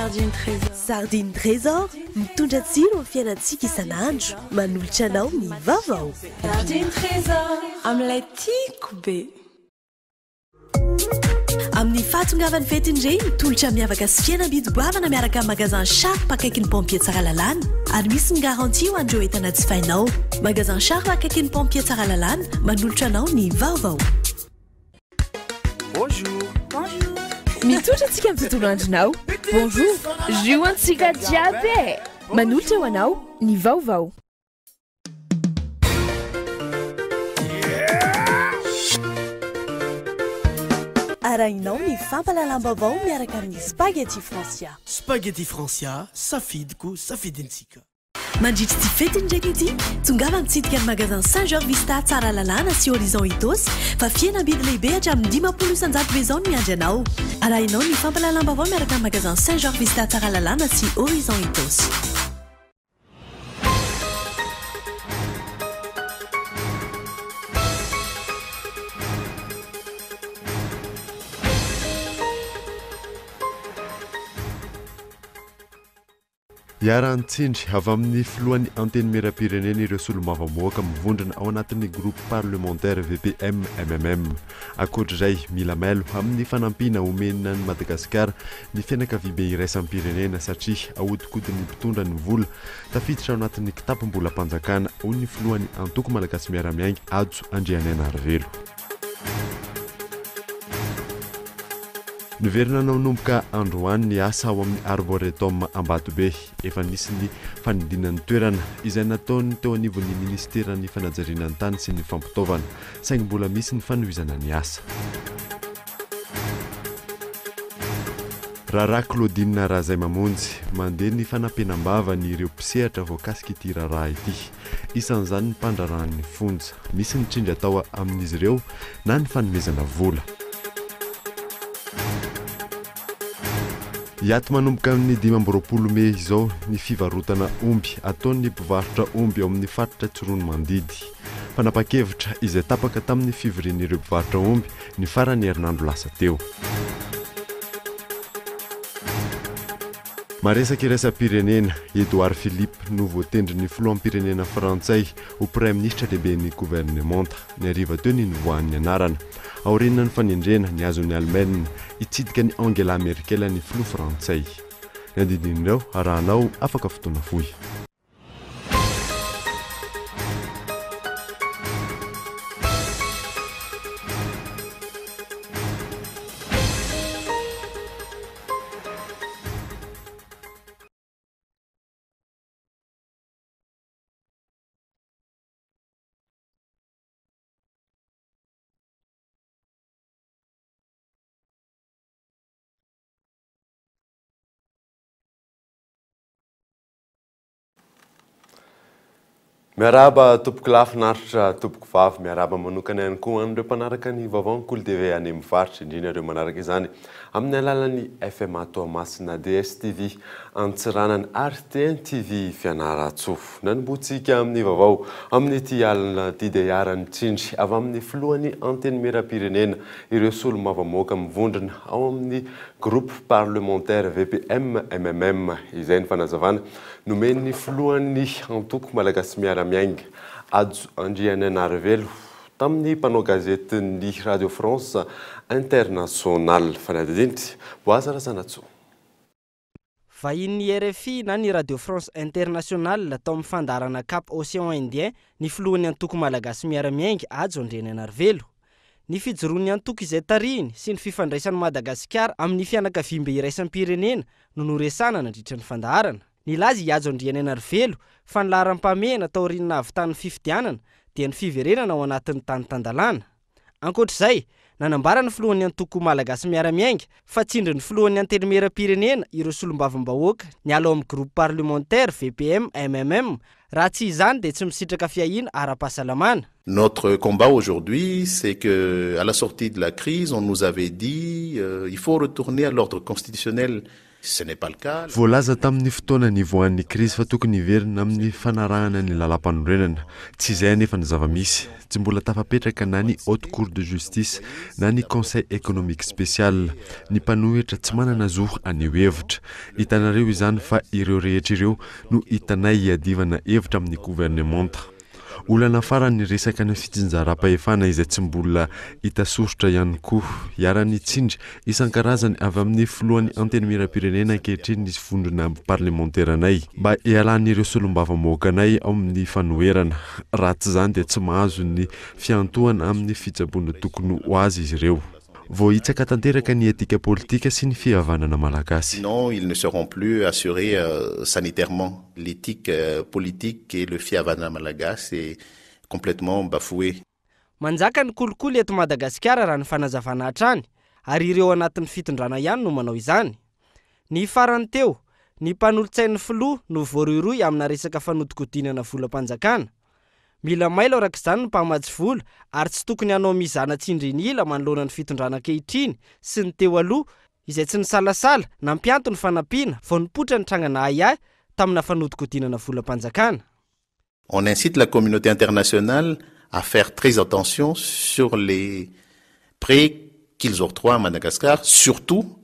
Sardine Trésor. Sardine Trésor, mitondra tsiro amin'ny fiainantsika isan'andro, manolotra anao ny vaovao. Sardine Trésor, amin'ilay tiako be. Amin'ny fahatongavan'ny fetin'ny reny, tolotra miavaka sy fihenam-bidy goavana miaraka amin'ny Magasin Sharp akaikin'ny Pompier Tsaralalàna ary misy ny garantie ho an'ireo entana jifainao. Magasin Sharp akaikin'ny Pompier Tsaralalàna, manolotra anao ny vaovao. Bonjour. Bonjour. Mitondra antsika amin'ny tontolo andronao. Bonjour. Jus ho antsika jiaby e! Manolotra ho anao ny vaovao. Arahinao ny fampahalalam-baovao miaraka amin'ny Spaghetti Francia. Spaghetti Francia, safidiko, safidintsika. Mandritra ity fetin'ny reny ity, tongava mitsidika ny magasin Saint Georges Vista Tsaralalàna sy Horizon Itaosy fa fihenam-bidy lehibe hatramin'ny 50% be izao no miandry anao. Arahinao ny fampahalalam-baovao miaraka amin'ny magasin Saint Georges Vista Tsaralalàna sy Horizon Itaosy. Iharan'ny tsindry avy amin'ny filohan'ny Antenimierampirenena ireo solombavambahoaka mivondrona ao anatin'ny groupe parlementaire VPM MMM. Ankoatra izay, mila mailo amin'ny fanampiana omena an'i Madagasikara ny fianakaviambe iraisam-pirenena satria ahodikodin'ny mpitondra ny vola tafiditra ao anatin'ny kitapom-bolam-panjakana, hoy ny filohan'ny antoko Malagasy Miara-Miainga, Hajo Andrianainarivelo. Niverina nanomboka androany ny asa ao amin'ny Arboretum Ambatobe. Efa nisy ny fanidina ny toerana izay nataon'ny teo anivon'ny minisiteran'ny fanajariana ny tany sy ny fampitaovana, saingy mbola misy ny fanohizana ny asa. Raharaha Claudine Razaimamonjy, mandeha ny fanampenam-bava ny ireo mpisehatra voakasik'ity raharaha ity. Isan'izany ny mpandraharahan'ny fonja. Misy ny tsindry atao amin'izy ireo na ny fanomezana vola. Hiato manomboka amin'ny 25 mey izao ny fivarotana omby ataon'ny mpivarotra omby ao amin'ny faritra Tsiroanomandidy. Fanapahan-kevitra izay tapaka tamin'ny fivorian'ireo mpivarotra omby ny faran'ny herinandro lasa teo. Maresaka iraisam-pirenena, Edouard Philippe no voatendrin'ny filoham-pirenena frantsay ho praiminisitra lehiben'ny governemanta. Ny hariva teo ny nivoahan'ny anarana. Aorian'ny fanendrena, nihazo an'i Alemaina hitsidika an'i Angela Merkel ny filoha frantsay. Ny andinindin'ireo arahanao afaka fotoana fohy. Miarahaba tompoko lahy finaritra tompoko vavy, miarahaba manokana ihany koa an'ireo mpanaraka ny vaovao ny Kolo TV any amin'ny faritra, indrindra ireo manaraka izany amin'ny alalan'ny FMA Toamasina, DSTV Antsiranana ary TNTV Fianarantsoa. Nanombohantsika amin'ny vaovao amin'ity alina ity dia iharan'ny tsindry avy amin'ny filohan'ny Antenimierampirenena ireo solombavambahoaka mivondrona ao amin'ny Groupe Parlementaire VPM MMM. Izay ny fanazavana nomen'ny filohan'ny antoko Malagasy Miara-Miainga, Hajo Andrianainarivelo, tamin'ny mpanao gazetin'ny Radio France Internationale. Fanadihadiana, Boaza Razanatsoa. Vahinin'ny rfi na ny Radio France Internationale tao amin'ny fandaharana Cap Océan Indien ny filohan'ny antoko Malagasy Miara-Miainga, Hajo Andrianainarivelo. Ny fijoroan'ny antoko izay tarihiny sy ny fifandraisan'i Madagasikara amin'ny fianakaviambe iraisam-pirenena no noresahana nandritra ny fandaharana. Nilaza i Hajo Andrianainarivelo fa ny laharam-pahamehana taorian'ny nahavitan'ny fifidianana dia ny fiverenana ao anatin'ny tany tan-dalàna. Ankoatra izay, nanambara ny filohan'ny antoko Malagasy Miara-Miainga fa tsindrin'ny filohan'ny Antenimierampirenena ireo solombavambahoaka niala ao amin'ny groupe parlementaire VPM MMM, raha tsy izany dia tsy misitraka fiahiana ara-pahasalamana. Notre combat aujourd'hui, c'est que à la sortie de la crise, on nous avait dit euh, il faut retourner à l'ordre constitutionnel. Ce n'est pas le cas. Voalaza tamin'ny fotoana nivoahan'ny krizy fa tokony hiverina amin'ny fanarahana ny lalàmpanorenana. Tsy izay anefa ny zava-misy. Tsy mbola tafapetraka na ny Haute Cour de Justice na ny Conseil Économique Spécial. Ny mpanohitra tsy manana zo haneho hevitra. Hitanareo izany fa ireo rehetra ireo no hitanay hiadivana hevitra amin'ny governemanta. Olana farany ny resaka ny fitsinjaram-pahefana izay tsy mbola hita soritra ihany koa. Iharan'ny tsindry isan-karazany avy amin'ny filohan'ny Antenimierampirenena ankehitriny ny vondrona parlemanteranay mba hialan'ireo solombavambahoakanay ao amin'ny fanoherana. Raha tsy izany dia tsy mahazo ny fiantohana amin'ny fitsaboana tokony ho azy izy ireo. Voahitsaka tanteraka ny etika politika sy ny fihavanana malagasy. Sinon, ils ne seront plus assurés sanitairement. L'éthique politique et le fihavanana malagasy est complètement bafoué. Manjaka ny kolikoly eto Madagasikara raha ny fanazavana hatrany, ary ireo anatin'ny fitondrana ihany no manao izany. Ny farany teo, ny mpanolotsain'ny filoha no voarohirohy amina resaka fanodikodinana volam-panjakana. Mila mailo araka izany ny mpamatsy vola ary tsy tokony hanao mizana tsindrin'ila manoloana ny fitondrana ankehitriny sy ny teo aloha izay tsy nisalasala nampianto ny fanampiana vao nipoitra ny trangana ahiahy tamina fanodikodinana volam-panjakana. On incite la communauté internationale à faire très attention sur les prêts qu'ils octroient à Madagascar, surtout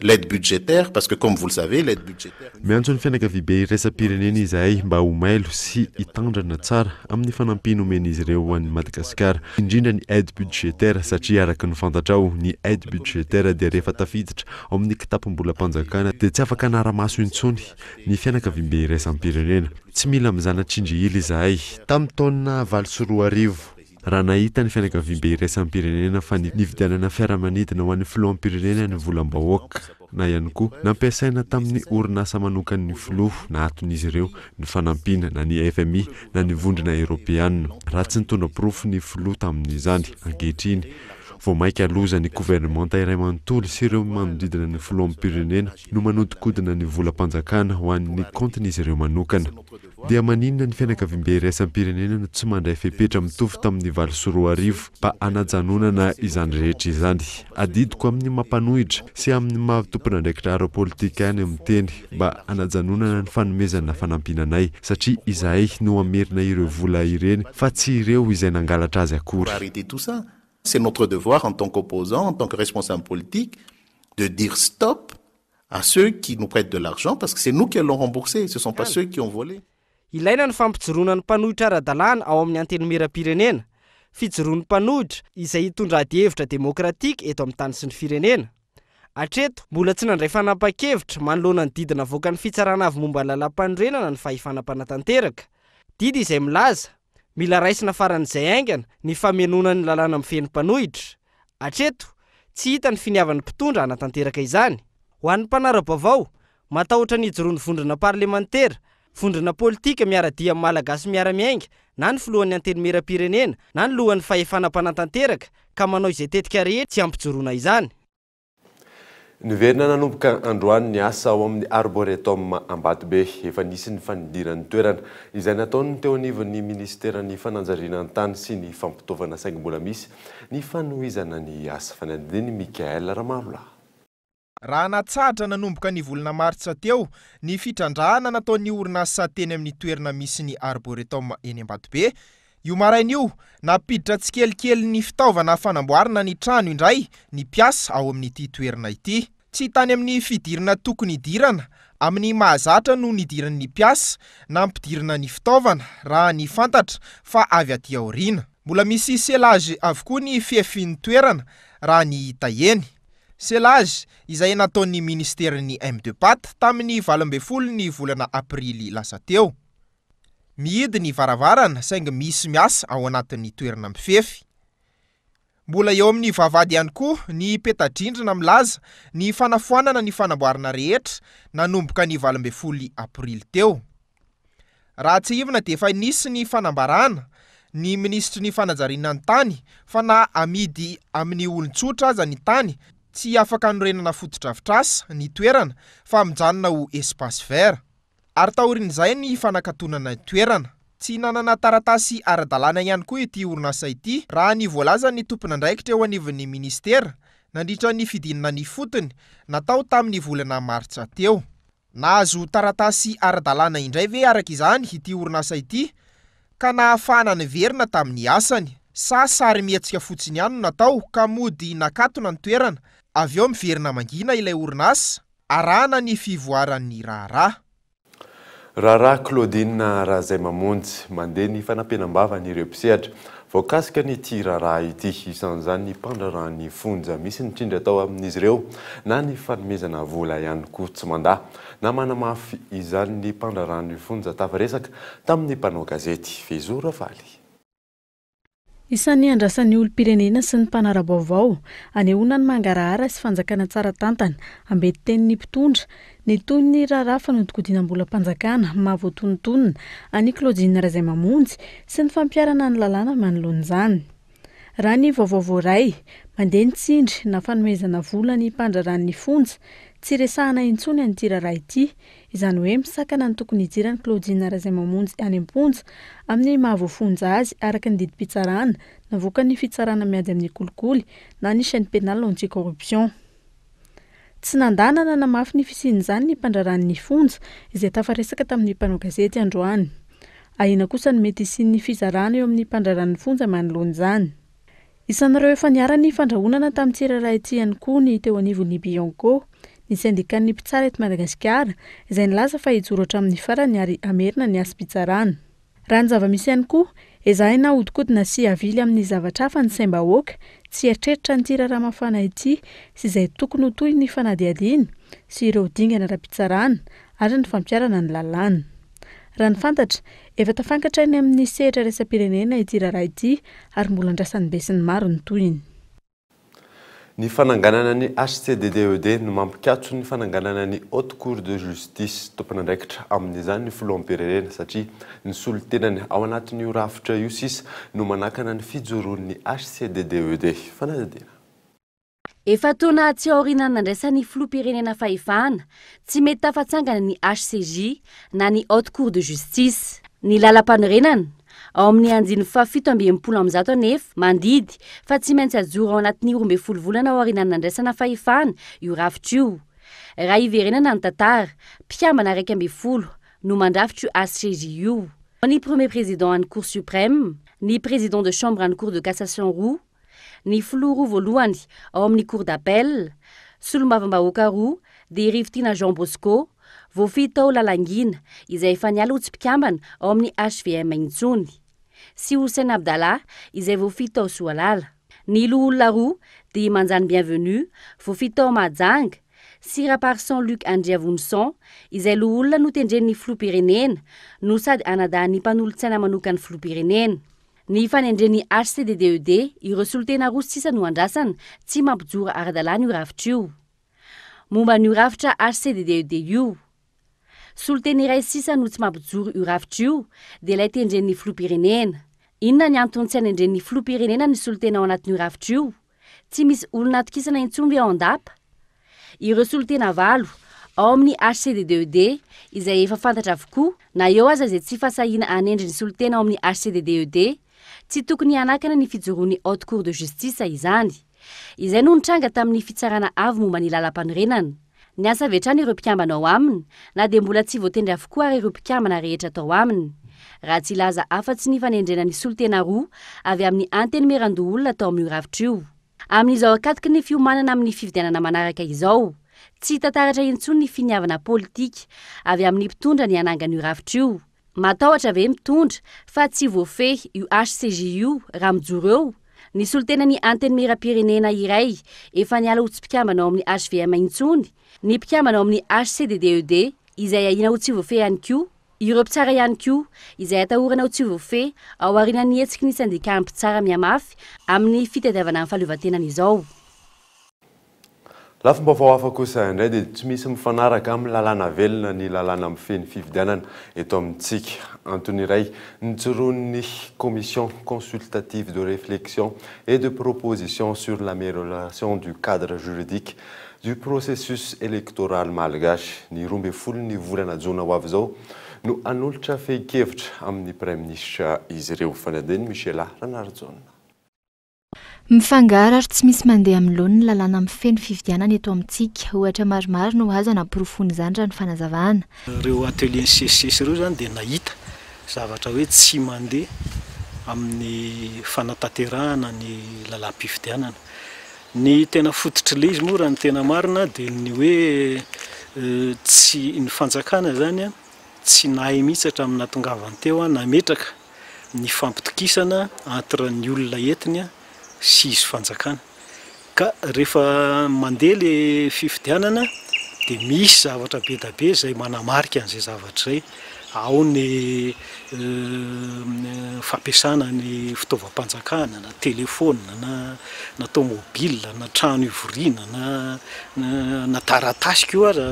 l'aide budgétaire, parce que comme vous le savez, l'aide budgétaire... Miantso ny fianakaviambe iraisam-pirenena izahay mba ho mailo sy hitandrana tsara amin'ny fanampiana omen'izy ireo ho an'i Madagasikara, indrindra ny aide budgétaire, satria araka ny fantatrao, ny aide budgétaire dia rehefa tafiditra ao amin'ny kitapom-bolam-panjakana dia tsy afaka hanara-maso intsony ny fianakaviambe iraisam-pirenena. Tsy mila mizana tsindry ila izahay. Tamin'ny taona 2008, raha nahita ny fianakaviambe iraisam-pirenena fa nividianana fiaramanidina ho an'ny filoham-pirenena ny volam-bahoaka, na ihany koa nampiasaina tamin'ny orinasa manokan'ny filoha, nahaton'izy ireo ny fanampiana na ny FMI na ny vondrona eoropeanina, raha tsy nitondra porofo ny filoha tamin'izany. Ankehitriny, vao mainka loza ny governemanta iray manontolo sy ireo manodidina ny filoham-pirenena no manodikodina ny volam-panjakana ho an'ny kaontin'izy ireo manokana. Dia maninona ny fianakaviambe iraisam-pirenena no tsy mandray fepetra mitovy tamin'ny 2008 mba hanajanonana izany rehetra izany? Adidiko amin'ny maha mpanohitra sy amin'ny maha tompon'andraikitra ara-politika ahy ny miteny mba hanajanonana ny fanomezana fanampiana anay satria izahay no hamerina ireo vola ireny fa tsy ireo izay nangalatra azy akory. Arrêter tout ça. C'est notre devoir en tant qu'opposant, en tant que responsable politique, de dire stop à ceux qui nous prêtent de l'argent parce que c'est nous qui allons rembourser, ce ne sont pas ceux qui ont volé. Ilaina ny fampijoroana ny mpanohitra ara-dalàna ao amin'ny Antenimierampirenena. Fijoroan'ny mpanohitra izay hitondra adihevitra demokratika eto amin'ny tany sy ny firenena. Hatreto, mbola tsy nandray fanapahan-kevitra manoloana ny didy navoakan'ny fitsarana avo momba ny lalàmpanorenana ny fahefana mpanatanteraka. Didy izay milaza, mila raisina faran'izay haingana ny famenoana ny lalàna mifehy ny mpanohitra. Hatreto, tsy hita ny finiavan'ny mpitondra hanatanteraka izany. Ho an'ny mpanara-baovao, matahotra ny hijoroan'ny vondrona parlemantera, vondrona politika miara-dia amin'ny Malagasy miara-miainga na ny filohan'ny Antenimierampirenena na ny lohan'ny fahefana mpanatanteraka ka manao izay tetika rehetra tsy hampijoroana izany. Niverina nanomboka androany ny asa ao amin'ny Arboretum Ambatobe. Efa nisy ny fanidiran'ny toerana izay nataon'ny teo anivon'ny minisiteran'ny fananjariana ny tany sy ny fampitaovana saingy mbola misy ny fanohizana ny asa. Fanadihadian'i Michael Ramarolahy. Raha natsahatra nanomboka ny volana martsa teo ny fitrandrahana nataon'ny orinasa teny amin'ny toerana misy ny Arboretum eny Ambatobe, io maraina io, nampiditra tsikelikely ny fitaovana fanamboarana ny trano indray ny mpiasa ao amin'ity toerana ity. Tsy tany amin'ny fidirana tokony hidirana amin'ny mahazatra no nidiran'ny mpiasa nampidirana ny fitaovana raha ny fantatra fa avy aty aoriana. Mbola misy scellage avokoa ny fefin'ny toerana raha ny hita eny. Scellage izay nataon'ny ministeran'ny M2PAT tamin'ny 18 ny volana aprily lasa teo. Mihidy ny varavarana saingy misy miasa ao anatin'ny toerana mifefy. Mbola eo amin'ny vavahady ihany koa ny peta-drindrina milaza ny fanafoanana ny fanamboarana rehetra nanomboka ny 18 aprily teo. Raha tsiahivina dia efa nisy ny fanambarana ny minisitry ny fanajariana ny tany fa na amidy amin'ny olon-tsotra aza ny tany tsy afaka hanorenana fotodrafitrasa ny toerana fa mijanona ho espace vert. Ary taorian'izay ny fanakatonana ny toerana. Tsy nanana taratasy ara-dalàna ihany koa ity orinasa ity raha ny voalazan'ny tompon'andraikitra eo anivon'ny ministera. nandritra ny fidinana ifotony natao tamin'ny volana martsa teo. Nahazo taratasy ara-dalàna indray ve araka izany ity orinasa ity ka nahafahana niverina tamin'ny asany? Sa sary mihetsika fotsiny ihany no natao ka mody nakatona ny toerana, avy eo miverina mangina ilay orinasa? Arahana ny fivoaran'ny raharaha. Raharaha Claudine Razaimamonjy, mandeha ny fanampenam-bavan'ireo mpisehatra voakasika ny ity raharaha ity. Isan'izany ny mpandraharahan'ny fonja. Misy ny tsindry atao amin'izy ireo na ny fanomezana vola ihany koa. Tsy mandà na manamafy izany ny mpandraharahan'ny fonja tafaresaka tamin'ny mpanao gazety. Vezo Rafaly. Isan'ny andrasan'ny olom-pirenena sy ny mpanara-baovao, anehoana ny mangarahara sy fanjakana tsara tantana, ambeti-tenin'ny mpitondra, ny toy ny raharaha fanodikodinam-bolam-panjakana mahavoatonontonona an'i Claudine Razaimamonjy sy ny fampiharana ny lalàna manoloana izany. Raha ny vaovao voaray, mandeha ny tsindry na fanomezana vola ny mpandraharahan'ny fonja, tsy resahana intsony an'ity raharaha ity, izany hoe misakana ny tokony hidiran'i Claudine Razaimamonjy any am-ponja amin'ny maha voafonja azy araka ny didim-pitsarana navoakan'ny fitsarana miady amin'ny kolikoly na ny chaine pénale anti-corruption. Tsy nandà na nanamafy ny fisian'izany ny mpandraharahan'ny fonja izay tafaresaka tamin'ny mpanao gazety androany. Ahiana kosa ny mety hisian'ny fizarana eo amin'ny mpandraharahan'ny fonja manoloana izany. Isan'ireo efa niharan'ny fandrahonana tamin'ity raharaha ity ihany koa ny teo anivon'ny Bianco, ny sendikan'ny mpitsara eto Madagasikara, izay nilaza fa hijoro hatramin'ny farany ary hamerina ny hasim-pitsarana. Raha ny zava-misy ihany koa, ezahina ahodikodina sy avily amin'ny zavatra hafa ny saim-bahoaka, tsy hieritreritra an'ity raharaha mafana ity sy izay tokony ho tohin'ny fanadihadiana sy ireo dingana ara-pitsarana ary ny fampiharana ny lalàna. Raha ny fantatra, efa tafankatra eny amin'ny sehatra iraisam-pirenena ity raharaha ity ary mbola andrasan'ny besinimaro ny tohiny. Ny fananganana ny HCDDED no mampikatso ny fananganana ny Haute Cour de Justice. Tompon'andraikitra amin'izany ny filoham-pirenena satria ny solontenany ao anatin'io rafitra io sisa no manakana ny fijoroan'ny HCDDED. Fanadihadiana. Efa-taona atsy aoriana nandraisan'ny filoham-pirenena fahefana, tsy mety tafatsangana ny HCJ na ny Haute Cour de Justice. Ny lalampanorenana, ao amin'ny andininy faha-167 anefa, mandidy fa tsy maintsy ajoro ao anatin'ny 12 volana aorianan'ny nandraisana fahefana io rafitra io. Raha hiverenana ny tantara, mpikambana 11 no mandrafitra io HCJ io. Ny premier président an'ny Cour suprême, ny président de chambre an'ny Cour de cassation roa, Ny filoha roa voalohany ao amin'ny Cour d'appel, solombavambahoaka roa, dia i Rivotiana Jean Bosco, voafidy tao Lalangina, izay efa niala ho tsy mpikambana ao amin'ny HVM intsony, sy Houssen Abdallah, izay voafidy tao Soalala. Ny loholona roa dia i Manjany Bienvenu, voafidy tao Mahajanga, sy Raparison Luc Andriavonison, izay loholona notendren'ny filoham-pirenena no sady anadahin'ny mpanolotsaina manokan'ny filoham-pirenena. Ny fanendren'ny HCDDED ireo solontena roa sisa no andrasana, tsy mampijoro ara-dalàna io rafitra io. Momba an'io rafitra HCDDED io. Solontena iray sisa no tsy mampijoro io rafitra io, dia ilay tendren'ny filoham-pirenena. Inona ny antony tsy anendren'ny filoham-pirenena ny solontena ao anatin'io rafitra io? Tsy misy olona atokisana intsony ve ao an-dapa? Ireo solontena valo ao amin'ny HCDDED izay efa fantatra avokoa, na eo aza izay tsy fahasahiana hanendry ny solontena ao amin'ny HCDDED, tsy tokony hanakana ny fijoroan'ny Haute Cour de Justice izany. Izay no nitranga tamin'ny Fitsarana Avo momba ny Lalampanorenana. Niasa avy hatrany ireo mpikambana ao aminy, na dia mbola tsy voatendry avokoa ary ireo mpikambana rehetra tao aminy. Raha tsy hilaza afa-tsy ny fanendrena ny solontena roa avy amin'ny Antenimierandoholona tao amin'io rafitra io. Amin'izao ankatoky ny fiomanana amin'ny fifidianana manaraka izao, tsy hita taratra intsony ny finiavana politika avy amin'ny mpitondra ny hanangana io rafitra io. Matahotra ve mitondra fa tsy voafehy io HCJ io raha mijoro eo? Ny solontenan'ny Antenimierampirenena iray efa niala ho tsy mpikambana ao amin'ny HVM intsony, ny mpikambana ao amin'ny HCDDED izay ahiana ho tsy voafehy ihany koa, ireo mpitsara ihany koa izay atahorana ho tsy voafehy ao aorianan'ny hetsiky ny sendikàn'ny mpitsara mihamafy amin'ny fitadiavana ny fahaleovantenany izao. Lafim-baovao hafa kosa indray dia tsy misy mifanaraka amin'ny lalàna velona ny lalàna mifehy ny fifidianana eto amintsika. Antony iray nijoroan'ny Commission consultative de réflexion et de proposition sur l'amélioration du cadre juridique du processus électoral malgache ny 12 ny volana jona ho avy izao no hanolotra fehin-kevitra amin'ny Praiminisitra izy ireo. Fanadin'i Michela Ranarijaona. Mifangaro ary tsy misy mandeha amin'ny laoniny ny lalàna mifehy ny fifidianana eto amintsika. Ohatra maromaro no azo anaporofoana izany raha ny fanazavana. Ireo atelier nisesisesy ireo izany dia nahita zavatra hoe tsy mandeha amin'ny fanatanterahana ny lalàm-pifidianana. Ny tena fototr'ilay izy moa raha ny tena marina dia ny hoe tsy ny fanjakana izany tsy nahay mihitsy hatramin'ny nahatongavany teo nametraka ny fampitokisana entre ny olona entiny sy izy fanjakana. Ka rehefa mandeha le fifidianana dia misy zavatra be da be izay manamarika an'izay zavatra izay. Ao ny fampiasana ny fitaovam-panjakana na telephone na na tomobile na trano ivoriana na na taratasy koa aza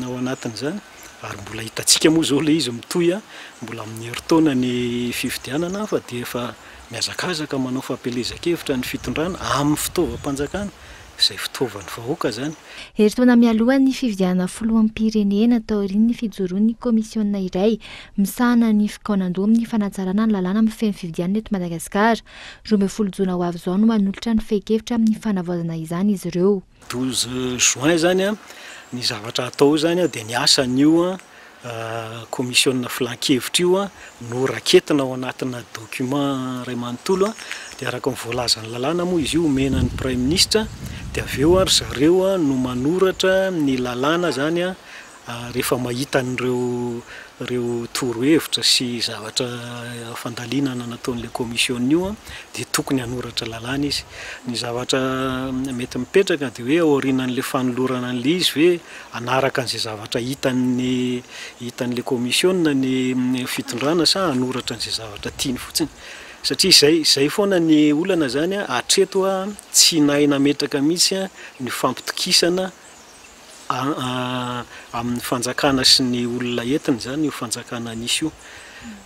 ao anatin'izany. Ary mbola hitantsika moa izao ilay izy mitohy, mbola amin'ny herintaona ny fifidianana fa dia efa mihazakazaka manao fampielezan-kevitra ny fitondrana amin'ny fitaovam-panjakana, izay fitaovan'ny vahoaka izany. Herintaona mialoha ny fifidianana filoham-pirenena taorian'ny fijoroan'ny kaomisiona iray misahana ny fikaonandoha amin'ny fanatsarana ny lalàna mifehy ny fifidianana eto Madagasikara. 12 jona ho avy izao no hanolotra ny fehin-kevitra amin'ny fanavaozana izany izy ireo. 12 juin zany an, ny zavatra atao eo zany an dia ny asan'io komisiona filan-kevitra io no raketina ao anatina document iray manontolo an, dia araka ny voalazan'ny lalàna moa izy io omena ny praiminisitra dia avy eo ry zareo no manoratra ny lalàna zany an Rehefa mahita an'ireo ireo torohevitra sy zavatra fandalinana nataon'ilay commission io dia tokony hanoratra lalàna izy. Ny zavatra mety mipetraka dia hoe aorianan'ilay fanolorana an'ilay izy ve hanaraka an'izay zavatra hitan'ny hitan'ilay commission ny fitondrana sa hanoratra an'izay zavatra tiany fotsiny. Satria izay izay foana ny olana izany hatreto tsy nahay nametraka mihitsy ny fampitokisana amin'ny fanjakana sy ny olona entiny izany io fanjakana nisy io.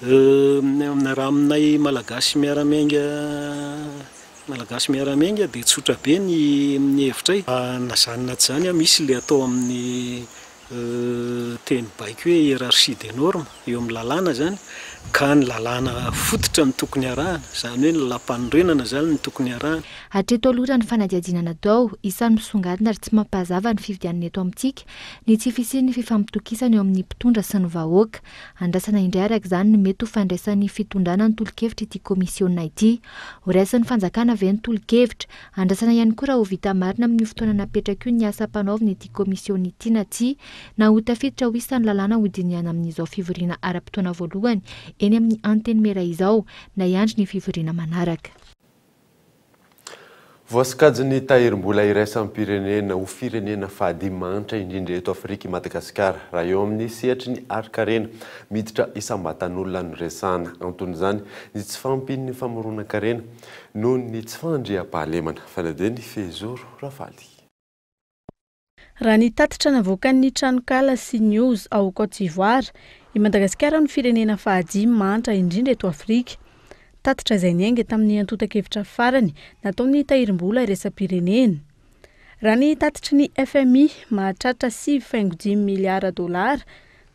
Raha aminay Malagasy miara-miainga Malagasy miara-miainga dia tsotra be ny ny hevitray. Na izany na tsy izany, misy ilay atao amin'ny teny baiko hoe hiérarchie des normes eo amin'ny lalàna izany ka ny lalàna fototra no tokony arahana, izany hoe ny lalàmpanorenana izany no tokony arahana. Hatreto aloha raha ny fanadihadiana natao, isan'ny misongadina ary tsy mampahazava ny fifidianana eto amintsika ny tsy fisian'ny fifampitokisana eo amin'ny mpitondra sy ny vahoaka. Andrasana indray araka izany ny mety ho fandraisan'ny fitondrana ny tolo-kevitra ity komisiona ity. Horaisin'ny fanjakana ve ny tolo-kevitra? Andrasana ihany koa raha ho vita marina amin'io fotoana napetraka io ny asa ampanaovina ity komisiona ity na tsia, na ho tafiditra ho isan'ny lalàna hodinihana amin'izao fivoriana ara-potoana voalohany eny amin'ny Antenimiera izao, na hiandry ny fivoriana manaraka. Voasokajin'ny Tahirimbola iraisam-pirenena ho firenena fahadimy mahantra indrindra eto Afrika i Madagasikara, raha eo amin'ny sehatry ny harin-karena miditra isam-batan'olona no resahana. Anton'izany ny tsy fahampian'ny famoronan-karena noho ny tsy fahandriampahalemana. Fanadihany Fehizoro Rafaly. Raha ny tatitra navoakan'ny tranonkala CNews ao Côte d'Ivoire, i Madagasikara no firenena fahadimy mahantra indrindra eto Afrika. Tatitra izay niainga tamin'ny antontan-kevitra farany nataon'ny Tahirimbola iraisam-pirenena. Raha ny tatitry ny FMI, mahatratra 9,5 miliara dolara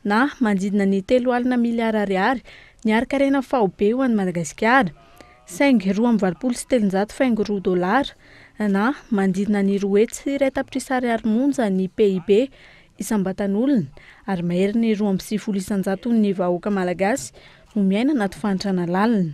na manodidina ny 30 miliara ariary ny harin-karena faobe ho an'i Madagasikara, saingy 382,2 dolara na manodidina ny 201 tapitrisa ariary monja ny PIB isam-batan'olona ary maherin'ny 92 isan-jaton'ny vahoaka malagasy no miaina anaty fahantrana lalina.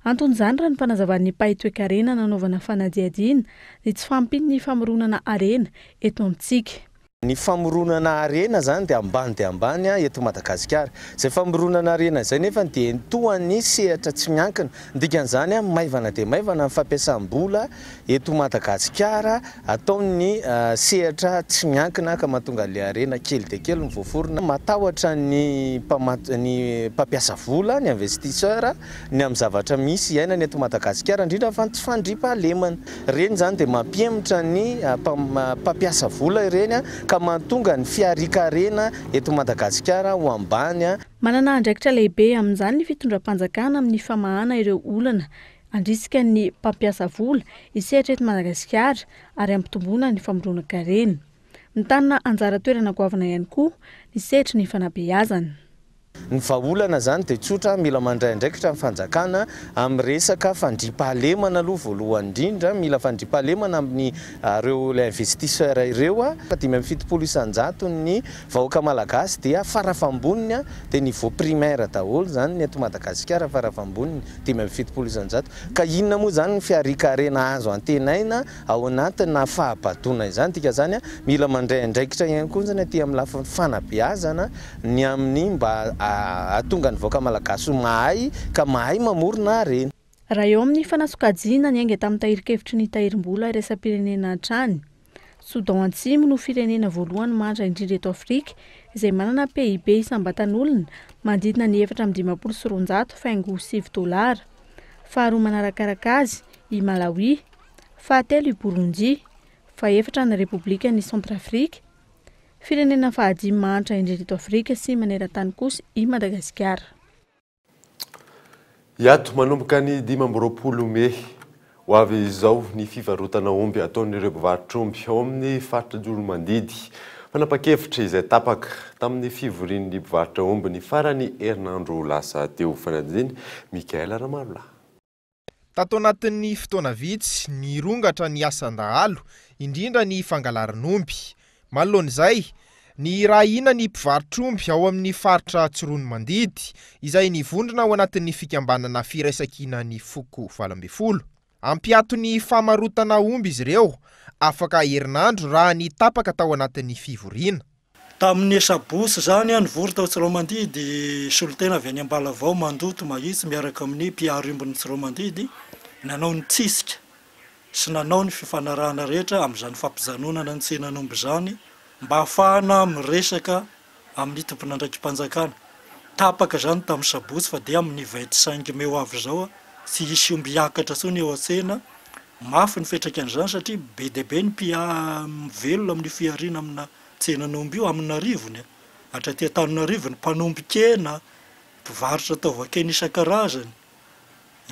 Anton'izany raha ny fanazavan'ny mpahay toekarena nanaovana fanadihadiana ny tsy fahampian'ny famoronana harena eto amintsika. Ny famoronana harena izany dia ambany dia ambany eto Madagasikara. Izay famoronana harena izay nefa dia entohan'ny sehatra tsy miankina. Ny dikan'izany, maivana dia maivana ny fampiasam-bola eto Madagasikara ataon'ny sehatra tsy miankina ka mahatonga ilay harena kely dia kely no voaforona. Matahotra ny mpampiasa vola, ny investisseur, ny amin'ny zavatra misy iainana eto Madagasikara, indrindra fa ny tsy fandriampahalemana. Ireny izany dia mampihemotra ny mpampiasa vola ireny ka mahatonga ny fiharian-karena eto Madagasikara ho ambany. Manana andraikitra lehibe amin'izany ny fitondram-panjakana amin'ny famahana ireo olana handrisika ny mpampiasa vola hisehatra eto Madagasikara ary hampitomboana ny famoronan-karena. Mitana anjara toerana goavana ihany koa ny sehatry ny fanabeazana. Ny vahaolana izany dia tsotra, mila mandray andraikitra ny fanjakana amin'ny resaka fandriampahalemana aloha voalohany indrindra, mila fandriampahalemana amin'ny ireo investisseurs ireo. 75 isan-jaton'ny vahoaka malagasy dia farafamboniny dia niveau primaire daholo izany ny eto Madagasikara farafamboniny, 75 isan-jato. Ka inona moa izany ny fiharian-karena azo antenaina ao anatina fahabadoana izany? Dikan'izany mila mandray andraikitra ihany koa izany aty amin'ny lafiny fanabeazana ny amin'ny mba hahatonga ny vahoaka malagasy ho mahay ka mahay mamorona harena. Raha eo amin'ny fanasokajiana niainga tamin'ny tahirin-kevitry ny Tahirim-bola iraisam-pirenena hatrany, Soudan Atsimo no firenena voalohany mahantra indrindra eto Afrika izay manana PIB isam-batan'olona manodidina ny 254 faingo sivy dolara. Faharoa manarakaraka azy i Malawi, fahatelo i Burundi, fahefatra ny Repoblikan'i Centrafrique, Firenena fahadimy mahantra indrindra eto Afrika sy maneran-tany kosa i Madagasikara. Hiato manomboka ny 25 mey ho avy izao ny fivarotana omby ataon'ireo mpivarotr'omby ao amin'ny faritra Anjoromandidy. Fanapa-kevitra izay tapaka tamin'ny fivorian'ny mpivarotra omby ny faran'ny herinandro lasa teo. Fanadihadiana Michaël Ramarolahy. Tato anatin'ny fotoana vitsy, nirongatra ny asan-dahalo, indrindra ny fangalaran'omby. Manoloana izay, nirahina ny mpivarotr'omby ao amin'ny faritra Tsiroanomandidy, izay nivondrona ao anatin'ny fikambanana Firaisankinan'ny foko 18. Hampiato ny famarotana omby izy ireo afaka herinandro raha ny tapaka tao anatin'ny fivoriana. Tamin'ny sabotsy izany, nivory tao Tsiroamandidy solontena avy any Ambalavao, Mandoto, Mahitsy miaraka amin'ny mpiaro ombin'ny Tsiroamandidy nanao ny tsisika sy nanao ny fifanarahana rehetra amin'izany fampijanonana ny tsenan'omby izany mba hahafahana miresaka amin'ny tompon'andraiki-panjakana. Tapaka izany tamin'ny sabotsy fa dia amin'ny 25 mey ho avy izao tsy hisy omby hiakatra intsony eo an-tsena. Mafy ny fiantraikan'izany satria be dia be ny mpiha-mivelona amin'io fihariana amina tsenan'omby io, amin'arivony hatraty Antananarivo ny mpanomby kena, mpivarotra taovan-kena isan-karazany,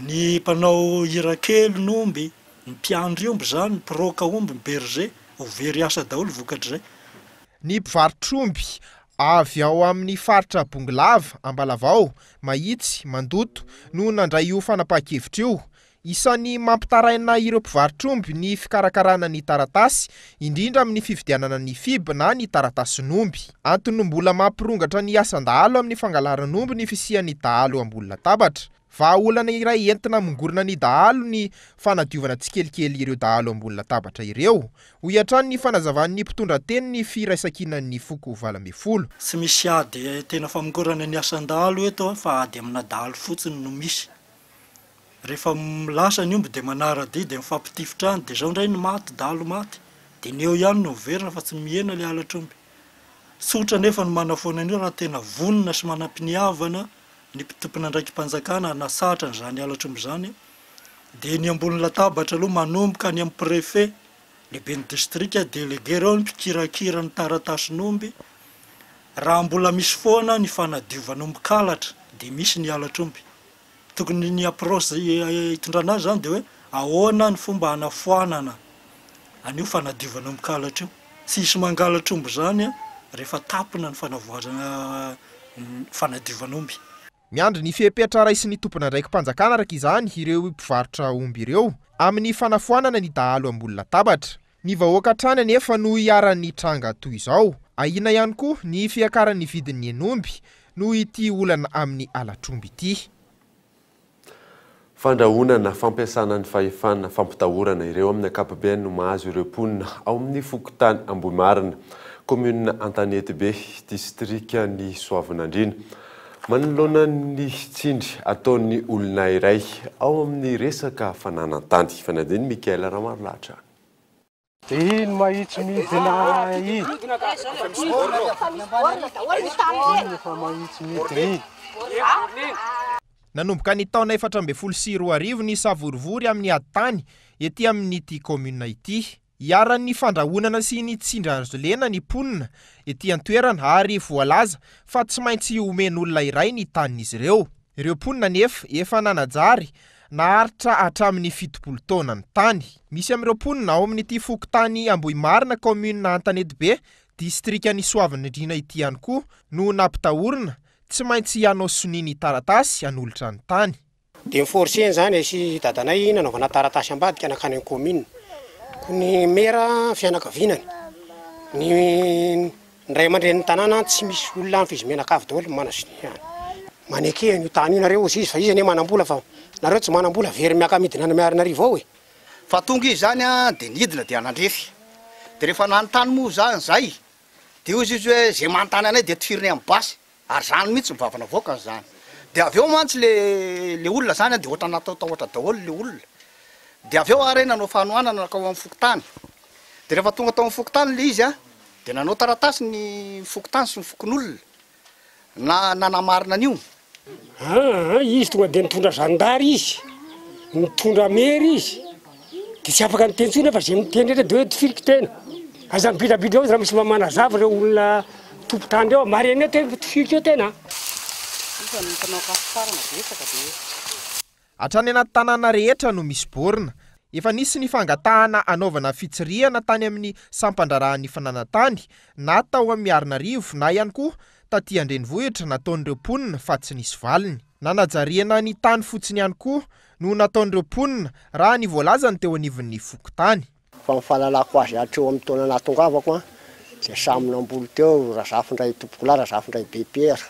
ny mpanao hirakelon'omby, ny mpiandry omby izany, ny mpiraoka omby, ny berger, ho very asa daholo vokatr'izay. Ny mpivarotr'omby avy ao amin'ny faritra Bongolava, Ambalavao, Mahitsy, Mandoto no nandray io fanapahan-kevitra io. Isan'ny mampitaraina ireo mpivarotr'omby ny fikarakarana ny taratasy, indrindra amin'ny fividianana ny fib na ny taratasin'omby. Antony mbola mampirongatra ny asan-dahalo amin'ny fangalaran'omby ny fisian'ny dahalo ambony latabatra. Vahaolana iray entina hamongorana ny dahalo ny fanadiovana tsikelikely ireo dahalo ambony latabatra ireo, hoy hatrany ny fanazavan'ny mpitondra tenin'ny firaisankinan'ny foko 18. Tsy misy ady tena famongorana ny asan-dahalo eto fa ady amina dahalo fotsiny no misy. Rehefa lasa ny omby dia manara-dia dia mifampitifitra any dia zao indray ny maty, dahalo maty, dia ny eo ihany no miverina fa tsy mihena ilay halatr'omby. Tsotra anefa ny manafoana an'io raha tena vonona sy manam-piniavana ny tompon'andraiki-panjakana hanasatra an'izany halatr'omby izany dia ny ambony latabatra aloha manomboka any amin'ny préfet, lehiben'ny distrika, délégué ireo ny mpikirakira ny taratasin'omby, raha mbola misy foana ny fanadiovana omby kalatra dia misy ny halatr'omby. Tokony ny approche hitondrana azy zany de hoe ahoana ny fomba hanafoanana an'io fanadiovana omby kalatra io. Tsy hisy mangalatra omby zany rehefa tapina ny fanavoazana ny fanadiovana omby. Miandry ny fepetra raisin'ny tompon'andraiki-panjakana araka izany ireo mpivarotra omby ireo amin'ny fanafoanana ny dahalo ambony latabatra. Ny vahoaka hatrany anefa no iharan'ny tranga toy izao. Ahiana ihany koa ny fiakaran'ny vidin'ny hen'omby noho ity olana amin'ny halatr'omby ity. Fandrahonana, fampiasana ny fahefana, fampitahorana, ireo amin'ny ankapobeny no mahazo ireo mponina ao amin'ny fokontany Ambohimarina, kaominina Antanetibe, distrikan'i Soavinandriana. Manoloana ny tsindry ataon'ny olona iray ao amin'ny resaka fananan-tany. Fanadin'i Michaël Ramarolahatra. Iny mahitsy midina iny. Iny efa mahitsy midina iny. Nanomboka ny taona 2014 ny savorivory amin'ny ady tany ety amin'ity kaominina ity. Iharan'ny fandrahonana sy ny tsindry azo lena ny mponina ety an-toerana ary voalaza fa tsy maintsy omen'olona iray ny tanin'izy ireo. Ireo mponina anefa efa nanajary naharitra hatramin'ny 70 taona ny tany. Misy amin'ireo mponina ao amin'ity fokontany Ambohimarina kaominina Antanetibe, distrikan'i Soavinandriana ity ihany koa no nampitahorina. tsy maintsy hanao sonia ny taratasy hanolotra ny tany. Dia ni-forcer-ny izany sy dadanay nanaovana taratasy ambadika nankany amin'ny commune. Koa ny maire fianakavianany, ny ray aman-drenin'ny tanàna tsy misy olona any fa izy mianakavy daholo no manana sonia any. Maneke an'io tany io nareo hozy izy fa izy anie manam-bola fa nareo tsy manam-bola very miaka-midina any Miarinarivo ao e. Fa tonga izy izany dia nidina dia nandrefy. Dia rehefa nanontany moa izany izay dia hozy izy hoe izay manontany anay dia tifiriny amin'ny basy. Ary zany mihitsy ny vava navoakany zany. De avy eo mantsy le le olona zany an de ohatran'ny natahotahotra daholo le olona. De avy eo aho re nanao fanohanana nankao amin'ny fokontany. De rehefa tonga tao amin'ny fokontany le izy an, de nanao taratasy ny fokontany sy ny fokonolona na nanamarina an'io. Aa izy tonga de nitondra zandary izy, nitondra mery izy, de tsy afaka niteny intsony aho fa ze miteny rehetra de hoe tifiriko tena. Aza mibidrabidra eo izy raha misy mba manazava ireo olona tompon-tany ireo, marina eo tena tifiriko eo tena. Hatrany anaty tanàna rehetra no misy borna. Efa nisy ny fangatahana hanaovana fitsirihana tany amin'ny sampan-draharahan'ny fananan-tany na tao amin'ny Miarinarivo na ihany koa taty an-drenivohitra nataon'ireo mponina fa tsy nisy valiny. Nanajariana ny tany fotsiny ihany koa no nataon'ireo mponina raha ny voalazany teo anivon'ny fokontany. Fa ny fahalalako azy hatreo amin'ny taona nahatongavako dia samy namboly teo Razafindray Tompokolahy, Razafindray Be Pierre,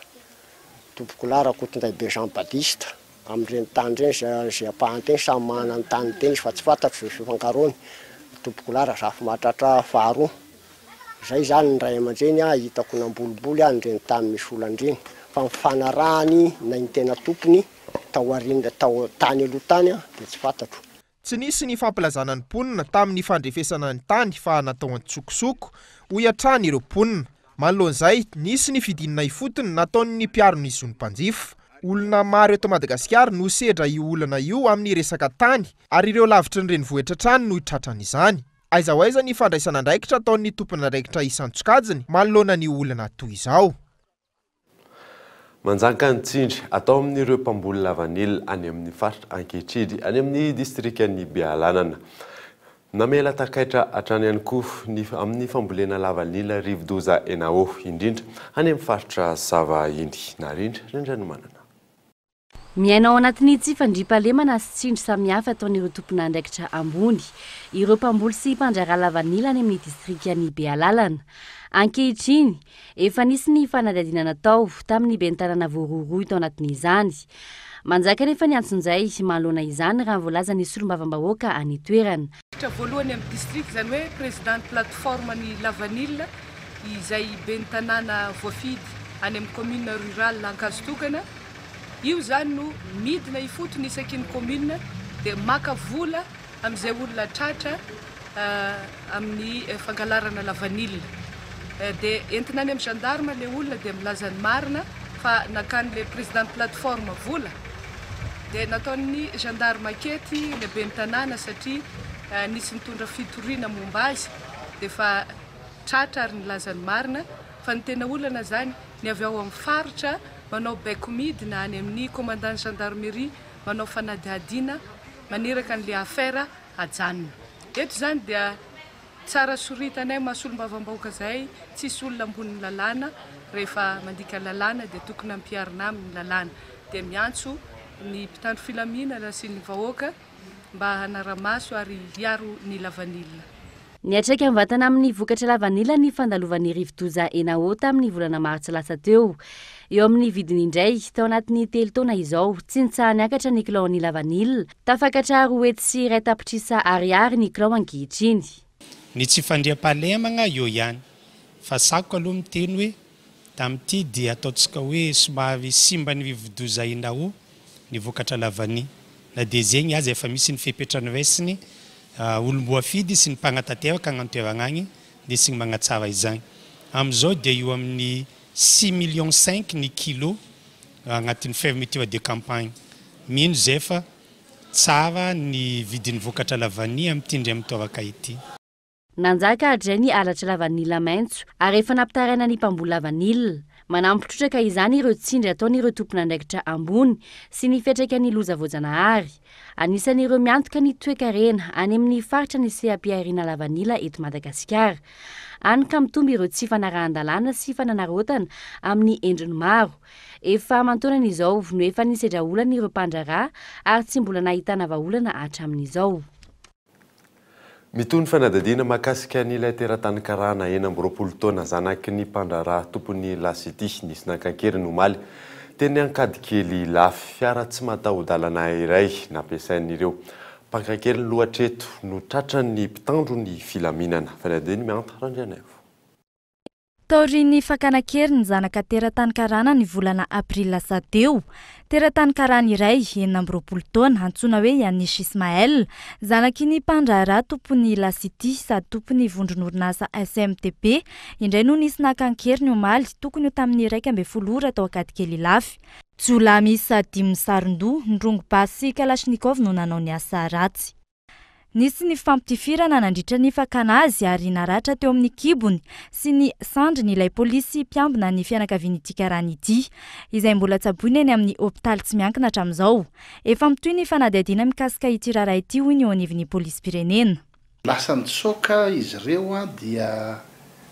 Tompokolahy Rakotondraibe Jean Baptiste, amin'ireny tany ireny izay izay ampahany teny samy manana ny taniny teny izy fa tsy fantatro izay fifangaroany, Tompokolahy Razafimahatratra faharoa. Izay izany ny ray aman-dreny hitako namboliboly an'ireny tany misy olana ireny fa ny fanarahany na ny tena tompony tao aoriana tao tany aloha tany dia tsy fantatro. Tsy nisy ny fampilazana ny mponina tamin'ny fandrefesana ny tany fa natao an-tsokosoko, hoy hatrany ireo mponina. Manoloana izay, nisy ny fidinana ifotony nataon'ny mpiaro ny zon'ny mpanjifa. Olona maro eto Madagasikara no sedra io olana io amin'ny resaka tany ary ireo lavitry ny renivohitra hatrany no tratran'izany. Aiza ho aiza ny fandraisana andraikitra ataon'ny tompon'andraikitra isan-tsokajiny manoloana ny olana toy izao? Manjaka ny tsindry atao amin'ireo mpamboly lavanila any amin'ny faritra ankehitriny any amin'ny distrikan'i Bealanana. Namela takaitra hatrany ihany koa ny amin'ny fambolena lavanila rivodoza Enawo, indrindra any amin'ny faritra Sava iny. Narindra Randrianomanana. Miaina ao anatin'ny tsy fandriampahalemana sy tsindry samihafa ataon'ireo tompon'andraikitra ambony ireo mpamboly sy mpandraharaha lavanila any amin'ny distrikan'i Bealalana. Ankehitriny, efa nisy ny fanadihadiana natao tamin'ny ben'ny tanàna voarohirohy tao anatin'izany. Manjaka anefa ny antsonjay manoloana izany raha ny voalazan'ny solombavambahoaka any toerana. Minisitra voalohany amin'ny distrika, izany hoe président plateforme ny lavanila izay ben'ny tanàna voafidy any amin'ny commune rurale Ankazotokana. Io izany no midina ifotony isaky ny commune dia maka vola amin'izay olona tratra amin'ny fangalarana lavanila. Dia entina any amin'ny gendarme ilay olona dia milaza ny marina fa nakan'ilay président plateforme vola. Dia nataon'ny gendarme ankety ilay ben'ny tanàna satria nisy nitondra fitoriana momba azy dia efa tratra ary nilaza ny marina fa ny tena olana izany ny avy ao amin'ny faritra manao baiko midina any amin'ny commandant gendarmerie manao fanadihadiana maniraka an'ilay affaire hajanona. Eto izany dia tsara soritanay maha solombavambahoaka izay, tsisy olona ambonin'ny lalàna, rehefa mandika lalàna dia tokony ampiharina aminy ny lalàna. Dia miantso ny mpitandro filaminana sy ny vahoaka mba hanara-maso ary hiaro ny lavanila. Niatraika mivantana amin'ny vokatra lavanila ny fandalovan'ny rivodoza Enawo tamin'ny volana martsa lasa teo. Eo amin'ny vidiny indray, tao anatin'ny telo taona izao, tsy nitsaha-niakatra ny kilaon'ny lavanila, tafakatra 201 tapitrisa ariary ny kilao ankehitriny. Ny tsy fandriampahalemagna eo ihany, fa sako aloha miteny hoe tamin'ity dia ataontsika hoe somary simban'ny rivodoza Enawo ny vokatra lavania, na dia zegny aza efa misy ny fepetra noraisiny olom-boafidy sy ny mpagnatanteraka agny an-toeragna agny ndesigny magnatsara izagny. Amizao dia eo amin'ny six millions cinq ny kilo agnatin'ny fermeture de campagne. Mino zay fa tsara ny vidin'ny vokatra lavania amin'ity indray mitoraka ity. Nanjaka hatrizay ny halatra lavanila maitso ary efa nampitaraina ny mpamboly lavanila. Manampy trotraka izany ireo tsindry ataon'ireo tompon'andraikitra ambony sy ny fiantraikan'ny loza voajanahary. Anisan'ireo miantoka ny toekarena any amin'ny faritra ny seha-pihariana lavanila eto Madagasikara. Any ka mitombo ireo tsy fanarahan-dalàna sy fananaraotana amin'ny endriny maro. Efa aman-taonany izao no efa nisedra olana ireo mpandraharaha ary tsy mbola nahitana vahaolana hatramin'izao. Mitohy ny fanadihadiana mahakasika an'ilay teratany karana 26 taona zanaky ny mpandraharaha tompon'ny La City nisy naka an-keriny omaly teny Ankadikely Ilafy. Fiara tsy mataho-dalana iray nampiasain'ireo mpaka an-keriny loha hatreto no tratran'ny mpitandro ny filaminana. Fanadihadiana Mihanta Randrianaivo. Taorian'ny fakana an-keriny ny zanaka teratany karana ny volana aprily lasa teo, teratany karana iray, 26 taona, antsoina hoe Yanish Ismael, zanaky ny mpandraharaha tompon'ny La City sady tompon'ny vondron'orinasa SMTP, indray no nisy naka an-keriny omaly tokony ho tamin'ny 11 ora tao Ankadikely Ilafy. Jiolahy miisa dimy nisaron-doha, nirongo basy kalachnikov no nanao ny asa ratsy. Nisy ny fifampitifirana nandritra ny fakana azy ary naratra teo amin'ny kibony sy ny sandriny ilay polisy mpiambina ny fianakavian'ity karana ity, izay mbola tsaboina eny amin'ny hopitaly tsy miankina hatramin'izao. Efa mitohy ny fanadihadiana mikasika ity raharaha ity hoy ny eo anivon'ny polisim-pirenena. Lasa nitsoaka izy ireo dia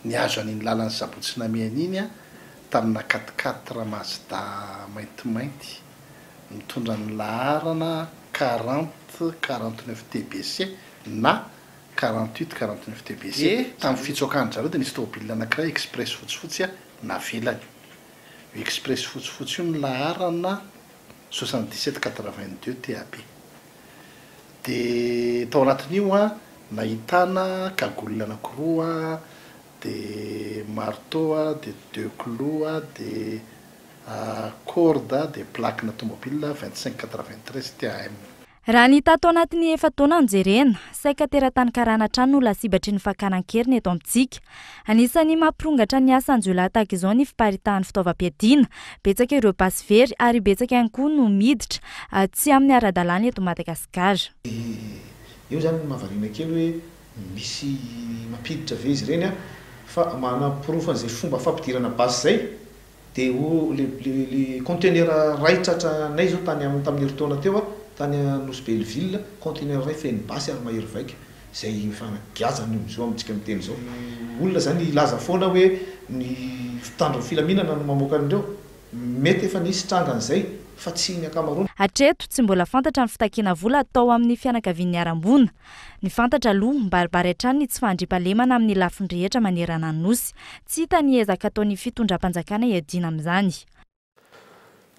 nihazo an'iny lalan'i Sabotsy Namehana iny tamina quatre quatre Mazda maintimainty mitondra ny laharana 40 49 TBC na 48 49 TBC. Tamin'ny fitsoakan-dry zareo dia nisy tômôbilina anankiray express fotsifotsy navelany. Io express fotsifotsy io ny laharana 77 82 TAB. Dia tao anatin'io nahitana cagoule anankiroa, dia marteau, dia deux clous, dia Corde dia plaque-na tomobile 25 93 TAM. Raha ny tato anatin'ny efa-taona no jerena, saika teratany karana hatrany no lasibatry ny fakana an-keriny eto amintsika. Anisan'ny mampirongatra ny asan-jiolahy tahaka izao ny fiparitahan'ny fitaovam-piadiana. Betsaka ireo basy very ary betsaka ihany koa no miditra tsy amin'ny ara-dalàna eto Madagasikara. Eo izany no mahavariana kely hoe misy mampiditra ve izy ireny fa manaporofo an'izay fomba fampidirana basy izay Dia ho le le le conteneur ray tratranay zao tany am tamin'ny herintaona teo a, tany Nosy Belleville, conteneur ray feno basy ary mahery vaika, izay efa giazana io amizao amintsika miteny izao. Olona zany hilaza foana hoe ny mpitandro ny filaminana no mamoaka an'ireo, mety efa nisy tranga an'izay fa tsy ny ankamaroany. Hatreto, tsy mbola fantatra ny fitakiana vola atao amin'ny fianakavian'ny niharam-boina. Ny fantatra aloha, mibaribary hatrany ny tsy fahandriampahalemana amin'ny lafiny rehetra manerana ny Nosy. Tsy hita ny ezaka ataon'ny fitondram-panjakana hiadiana amin'izany.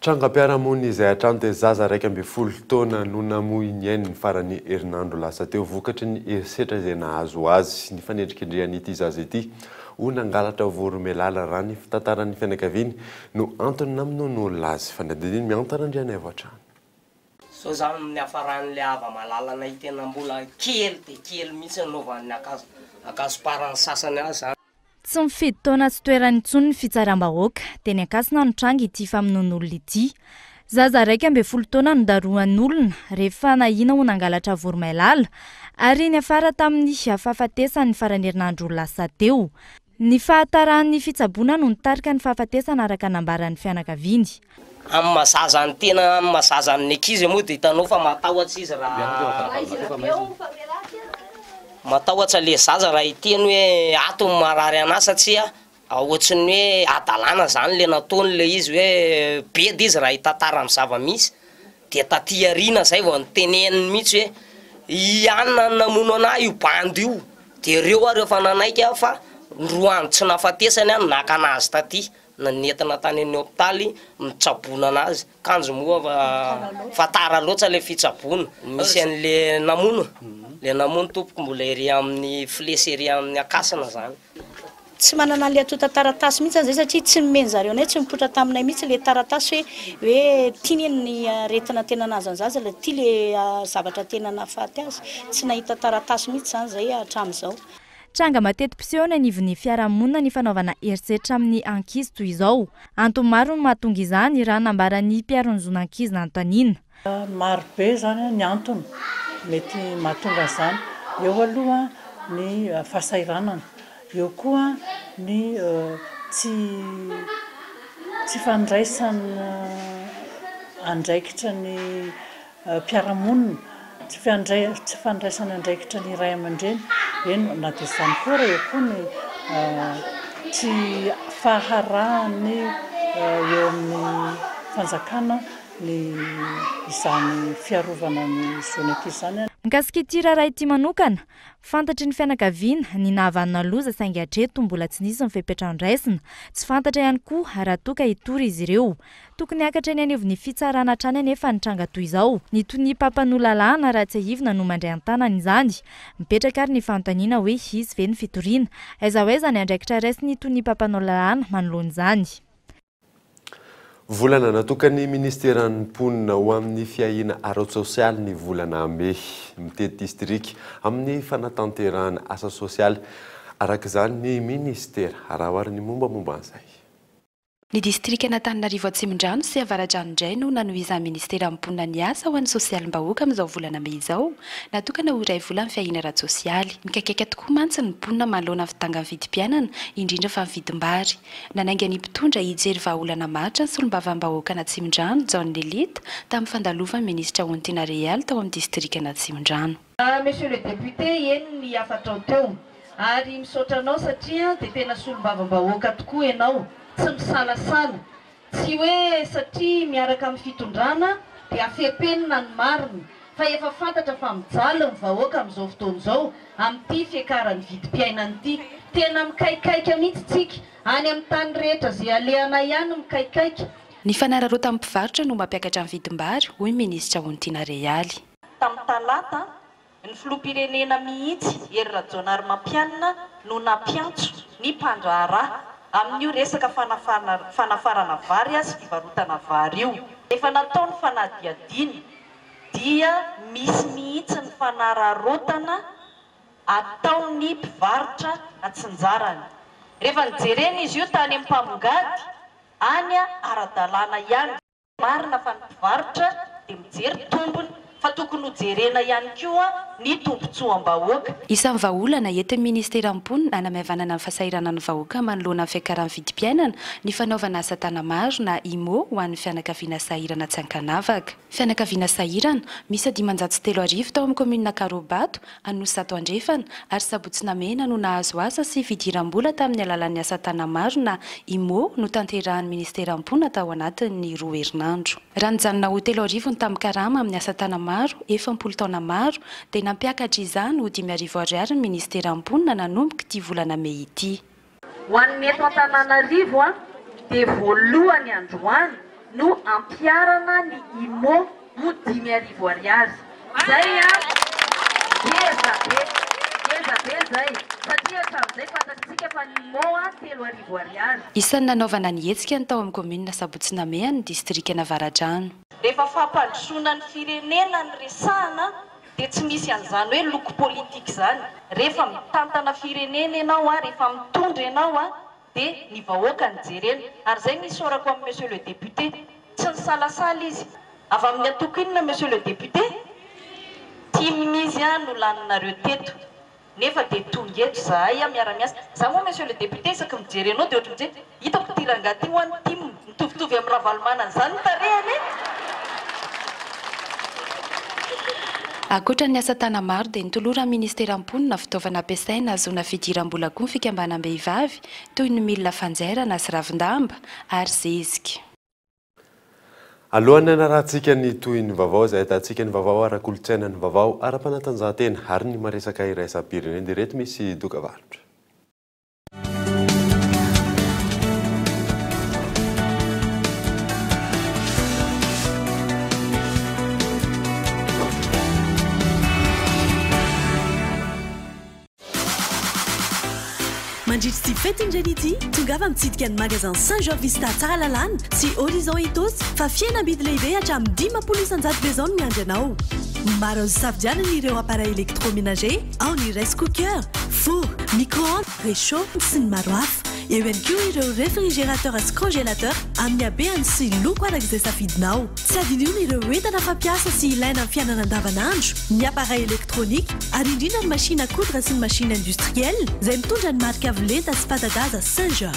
Trangam-piarahamonina izay hatrany dia zaza 11 taona no namoy ny ainy ny faran'ny herinandro lasa teo vokatry ny herisetra izay nahazo azy. Ny fanendrikendrehan'ity zaza ity ho nangalatra voromailala raha ny fitantaran'ny fianakaviany no antony namonoan'olona olona azy. Fanadihadiana Mihanta Randrianaivo hatrany. Zao zany ny niafaran'le hava-malalanay tena mbola kely dia kely mihitsy nanaovan'ny ankazo ankazoparan'ny sasany azy zany. Tsy mifidy taona sy toerana intsony ny fitsaram-bahoaka. Teny Ankasina no tranga ity famonoan'olona ity. Zaza 11 taona nodarohan'olona rehefa nahiana ho nangalatra voromailala ary niafara tamin'ny fahafatesany ny faran'ny herinandro lasa teo. Ny fahataran'ny fitsaboana no nitarika ny fahafatesana araka nambaran'ny fianakaviany. Amin'ny maha zaza ny tena, amin'ny maha zaza ny ankizy moa dia hitanao fa matahotra izy raha matahotra le zaza raha hiteny hoe ato ny marary anah satria ohatry ny hoe hadalana zany le nataony le izy hoe bedy izy raha hitantara ny zava-misy. Dia taty aoriana zay vao niteneniny mihitsy hoe i anona no namono anah io bandy io, dia reo ary efa nanaiky aho fa ny roa andro tsy nahafatesany aho no naka anazy taty, nentina tany amin'ny hopitaly nitsaboana anazy, kanjo moa fa fa tara loatra le fitsaboana, misy an'le namono, le namono tompoko mbola ery amin'ny flesy ery amin'ny ankasina zany. Tsy manana an'ilay antontan-taratasy mihitsy izay satria tsy nomen-dry zareo anay, tsy nipoitra taminay mihitsy ilay taratasy hoe hoe ity anie ny aretina tena nahazo ny zaza, ity ilay zavatra tena nahafaty azy. Tsy nahita taratasy mihitsy izany izahay hatramin'izao. Tranga mateti-piseho eny anivon'ny fiarahamonina ny fanaovana herisetra amin'ny ankizy toy izao. Antony maro no mahatonga izany, raha nambaran'ny mpiaro ny zon'ankizy nanontaniana. Maro be izany ny antony mety mahatonga an'izany. Eo aloha ny fahasahiranana, eo koa ny tsy Tsy fandraisana andraikitra ny mpiara-monina, tsy tsy fandraisana andraikitra ny ray aman-dreny, eny na dia izany koa ary eo koa ny tsy faharahan'ny eo amin'ny fanjakana ny izany fiarovana ny zon'ny ankizy izany. Mikasika ity raharaha ity manokana, fantatry ny fianakaviana ny nahavanona loza saingy hatreto mbola tsy nisy ny fepetra noraisina. Tsy fantatra ihany koa raha toa ka hitory izy ireo. Tokony hiakatra eny anivon'ny fitsarana hatrany anefa ny tranga toy izao. Ny tonia mpampanoa lalàna raha tsiahivina no mandray an-tanana izany. Mipetraka ary ny fanontaniana hoe hisy ve ny fitoriana? Aiza ho aiza ny andraikitra raisin'ny tonia mpampanoa lalàna manoloana izany? Volana natokan'ny Ministeran'ny Mponina ho amin'ny fiahiana ara-tsosialy ny volana mey. Mitety distrika amin'ny fanatanterahana asa sosialy araka izany ny Ministera. Araho ary ny mombamomba an'izay. Ny distrikan'Antananarivo Atsimondrano sy Avaradrano indray no nanohizan'ny Ministeran'ny Mponina ny asa ho an'ny sosialim-bahoaka amin'izao volana mey izao, natokana ho iray volan'ny fiahiana ara-tsosialy. Mikaikaika tokoa mantsy ny mponina manoloana ny fidangan'ny vidim-piainana, indrindra fa ny vidim-bary. Nanainga ny mpitondra hijery vahaolana maharitra ny solombavambahoakan'Atsimondrano, Jaona Elite, tamin'ny fandalovan'ny minisitra Ontiana Rehialy tao amin'ny distrikan'Atsimondrano. Monsieur le député, eny ny hafatrao teo. Ary misaotra anao satria dia tena solombavambahoaka tokoa ianao, tsy misalasala. Tsy hoe satria miaraka amin'ny fitondrana dia afempenina ny marina, fa efa fantatra fa mijaly ny vahoaka amin'izao fotoana izao amin'ity fiakaran'ny vidim-piainana ity. Tena mikaikaika mihitsy tsika, any amin'ny tany rehetra izay alehanay any mikaikaika. Ny fanararaotan'ny mpivarotra no mampiakatra ny vidim-bary, hoy ny minisitra Ontiana Rehialy. Tamin'ny talata, Ny filoham-pirenena mihitsy, Hery Rajaonarimampianina, no nampiantso ny mpandraharaha amin'io resaka fanafarana vary sy fivarotana vary io. Efa natao ny fanadihadiana dia misy mihitsy ny fanararaotana ataon'ny mpivarotra atsinjarany. Rehefa nojerena izy io tany amin'ny mpamongady any ara-dalàna ihany. Marina fa ny mpivarotra dia mijery tombony fa tokony ho jerena ihany koa ny tombontsoam-bahoaka. Isan'ny vahaolana entin'ny Ministeran'ny Mponina hanamaivanana ny fahasahiranan'ny vahoaka manoloana ny fiakaran'ny vidim-piainana ny fanaovana asa tana-maro na IMO ho an'ny fianakaviana sahirana tsy ankanavaka. Fianakaviana sahirana, miisa 35 tao amin'ny kaominina Ankarobato, Anosizato Andrefana, ary Sabotsy Namehana no nahazo asa sy fidiram-bola tamin'ny alalan'ny asa tana-maro na IMO notanterahan'ny Ministeran'ny Mponina tao anatin'ny roa herinandro. Raha nijanona ho 3000 ny tambin-karama amin'ny asa tana-maro efa am-polo taona maro dia nampiakatra izany ho 5000 ariary ny Ministeran'ny Mponina nanomboka ity volana mey ity. Ho an'ny eto Antananarivo dia voalohany androany no ampiharana ny IMO ho 5000 ariary. Izay ngeza be, ngeza be izay satria hatramin'izay fantatsika fa ny IMO 3000 ariary. Isan'ny nanaovana ny hetsika ny tao amin'ny kaominina Sabotsy Namehana, distrikan'Avaradrano. Rehefa fampandrosoana ny firenena no resahana Dia tsy misy an'izany hoe loko politique izany. Rehefa mitantana firenena ianao a, rehefa mitondra ianao a, dia ny vahoaka no jerena. Ary izay no isaorako amin'i Monsieur le député. Tsy nisalasala izy. Avy amin'ny antoko inona Monsieur le député? Tim izy no laninareo teto. Nefa dia tonga eto izahay miara-miasa. Za moa Monsieur le député isaky mijery anao dia ohatry mijery, hitako ity rangahy ity ho'a ny tim, mitovitovy amin'i Ravalomanana izany ny tarehiny e! Ankoatra ny asa tana-maro dia notoloran'ny Ministeran'ny Mponina fitaovana ampiasaina hahazoana fidiram-bola koa ny fikambanam-behivavy toy ny milina fanjairana sy ravin-damba ary zezika. Alohan'ny hanarahantsika ny tohin'ny vaovao izay ahitantsika ny vaovao ara-kolontsaina, ny vaovao ara-panatanjahantena ary ny maresaka iraisam-pirenena dia ireto misy dokavarotra. Mandritra ity fetin'ny reny ity, tongava mitsidika ny magasin Saint Georges Vista Tsaralalàna sy Horizon Itaosy fa fihenam-bidy lehibe hatramin'ny 50% be izao no miandry anao. Maro azo isafidianana ireo appareil électroménager, ao ny rice cooker, four, micro-ondes, réchaud sy ny maro hafa. Eo ihany koa ireo réfrigérateur sy congélateur amin'ny habehany sy loko araka izay safidinao. Tsy adinoina ireo entana fampiasa sy ilaina amin'ny fiainana andavanandro, ny appareil électronique ary indrindra ny machine à coudre sy ny machine industrielle izay mitondra ny marika avo lenta sy fanta-daza Singer.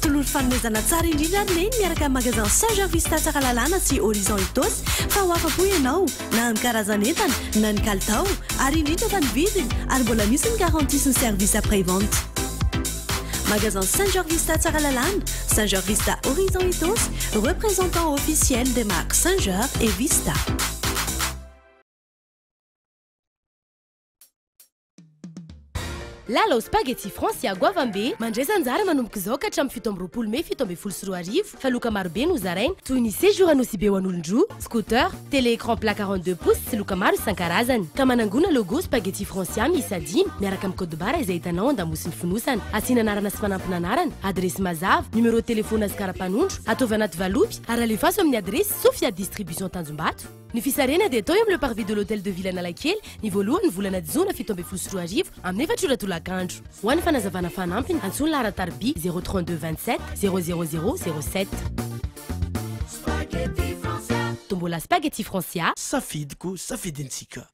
Tolory fanomezana tsara indrindra ary Neny miaraka amin'ny magasin Saint Jean Vista Tsaralalàna sy Horizon Itaosy fa ho afa-po ianao na amin'ny karazan'entana na ny kalitao ary indrindra fa ny vidiny ary mbola misy ny garantie sy ny service après vente. Magasin Saint Jean Vista Tsaralalàna, Saint Jean Vista Horizon Itaosy, représentant officiel des marques Saint Jean et Vista. Lalao Spaghetti Francia goavambe, mandraisa anjara manomboka izao ka hatramin'ny 27 mey 2017 fa loka marobe no zaraina toy ny séjour Anosibe ho an'olon-droa, scooter, télé écran plat 42 pouces sy loka maro isan-karazany. Ka manangona logo Spaghetti Francia miisa dimy miaraka amin'ny code barre izay hitanao an-damosin'ny fonosana. Asiana anarana sy fanampin'anarana, adiresy mazava, numéro telefaona sy kara-panondro, ataovy anaty valopy ary alefaso amin'ny adiresy Sofia Distribution Tanjombato. Ny fisarihana dia atao eo amin'ny Le Parvis de l'Hôtel de Ville Analakely, ny voalohan'ny volana jona 2017 amin'ny 4 ora tolakandro. Ho an'ny fanazavana fanampiny, antsoy ny laharan-tariby 0 32 27 0 00 07. Tombola Spaghetti Francia. Safidiko, safidintsika.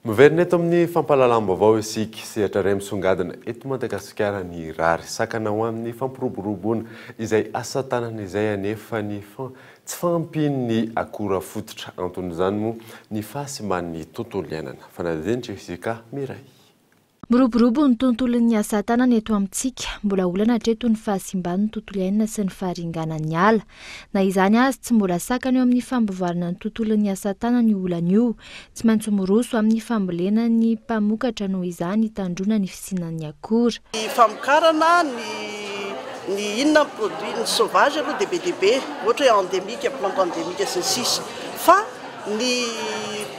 Miverina eto amin'ny fampahalalam-baovao isika. Sehatra iray misongadina eto Madagasikara ny rary. Sakana ho amin'ny fampiroboroboana izay asa tanana izay anefa ny tsy fahampian'ny akora fototra. Anton'izany moa ny fahasimban'ny tontolo iainana. Fanadihadiana Jessica Miray. Miroborobo ny tontolon'ny asa tanana eto amintsika. Mbola olana hatreto ny fahasimban'ny tontolo iainana sy ny faharinganan'ny ala. Na izany aza, tsy mbola sakana eo amin'ny fambovarana ny tontolon'ny asa tanana io olana io. Tsy maintsy miroso amin'ny fambolena ny mpamokatra noho izany hitandroana ny fisianan'ny akora. Ny famokarana ny ny inona ny produit ny sauvage aloha dia be dia be, ohatra hoe endemique, plante endemique sy ny sisa Fa Ny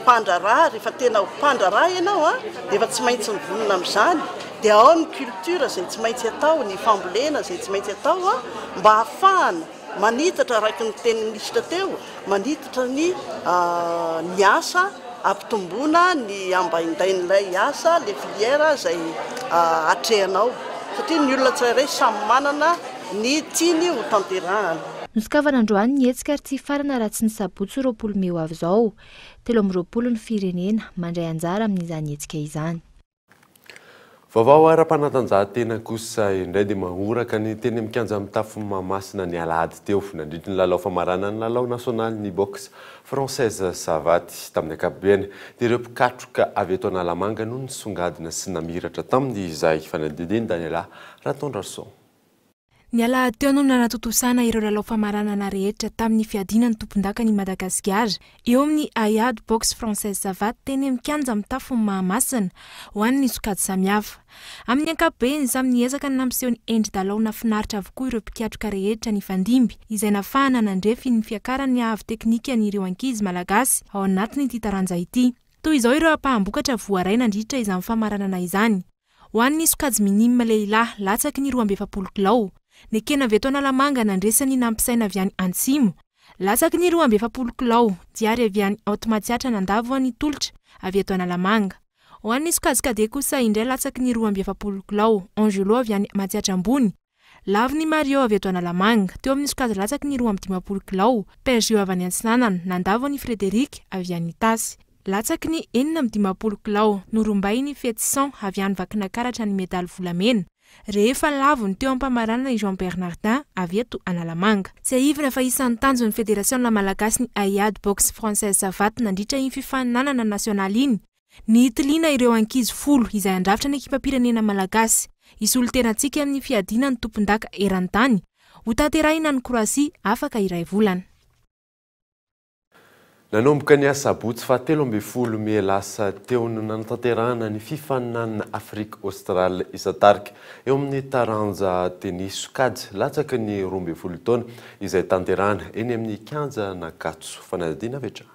mpandraharaha, rehefa tena ho mpandraharaha ianao an, dia efa tsy maintsy mivonona amin'izany, dia ao ny culture izay tsy maintsy atao, ny fambolena izay tsy maintsy atao an, mba hahafahana manitatra araka ny tenin'ny minisitra teo, manitatra ny ny asa, hampitomboana ny ambaindain'ilay asa, ilay filière izay atrehanao, satria ny olona tsirairay samy manana ny tiany ho tanterahana. Nosokafana androany ny hetsika ary tsy hifarana raha tsy ny sabotsy 20 mey ho avy izao. 23 ny firenena mandray anjara amin'izany hetsika izany. Vaovao ara-panatanjahantena kosa indray dia mahoraka ny teny amin'ny kianja mitafo Mahamasina ny alahady teo nandritry ny lalao famaranana ny lalao nasionalin'ny boxe française savate. Tamin'ny ankapobeny dia ireo mpikatroka avy eto Analamanga no nisongadina sy namiratra tamin'izay fanadihadian'i Daniela Ratondrason. Ny alahady teo no nanatontosana ireo lalao famaranana rehetra tamin'ny fiadiana ny tompondakan'i Madagasikara eo amin'ny haiady boxe française savate teny amin'ny kianja mitafon'i Mahamasina ho an'ny sokajy samihafa. Amin'ny ankapobeny, samy niezaka ny nampiseho ny endri-dalao nahafinaritra avokoa ireo mpikatroka rehetra nifandimby izay nafahana nandrefy ny fiakaran'ny haavo teknikan'ireo ankizy malagasy ao anatin'ity taranja ity. Toy izao ireo ampaham-bokatra voaray nandritra izany famaranana izany. Ho an'ny sokajy minime lehilahy latsaky ny 42 kilao, nekena avy eto Analamanga nandresy ny nampisaina avy any Antsimo. Latsaky ny 42 kilao, Diary avy any Haute Matsiatra nandavo an'i Tolotra avy eto Analamanga. Ho an'ny sokajy cadet kosa indray latsaky ny 42 kilao, Angelo avy any Matsiatra Ambony. Lavon'i Mario avy eto Analamanga, teo amin'ny sokajy latsaky ny 52 kilao, Pergio avy any Antsinanana, nandavo an'i Frédéric avy any Itasy. Latsaky ny 56 kilao, norombahin'i Fetison avy any Vakinakaratra ny medaly volamena, rehefa lavony teo am-pamaranana i Jean Bernardin avy eto Analamanga. Tsiahivina fa isan'ny tanjon'ny Federasiona malagasy ny haiady boxe française savate nandritra iny fifaninanana nasionaly iny, ny hitiliana ireo ankizy folo izay handrafitra ny ekipam-pirenena malagasy hisolo tena antsika amin'ny fiadiana ny tompondaka eran-tany hotanterahina any Croatie afaka iray volana. Nanomboka ny asabotsy faha 13 mey lasa teo no nanatanterahana ny fifaninanana Afrique Australe isan-tarika eo amin'ny taranja tennis sokajy latsaky ny 12 taona izay tanterahana eny amin'ny kianjan'Ankatso. Fanadihadiana avy hatrany.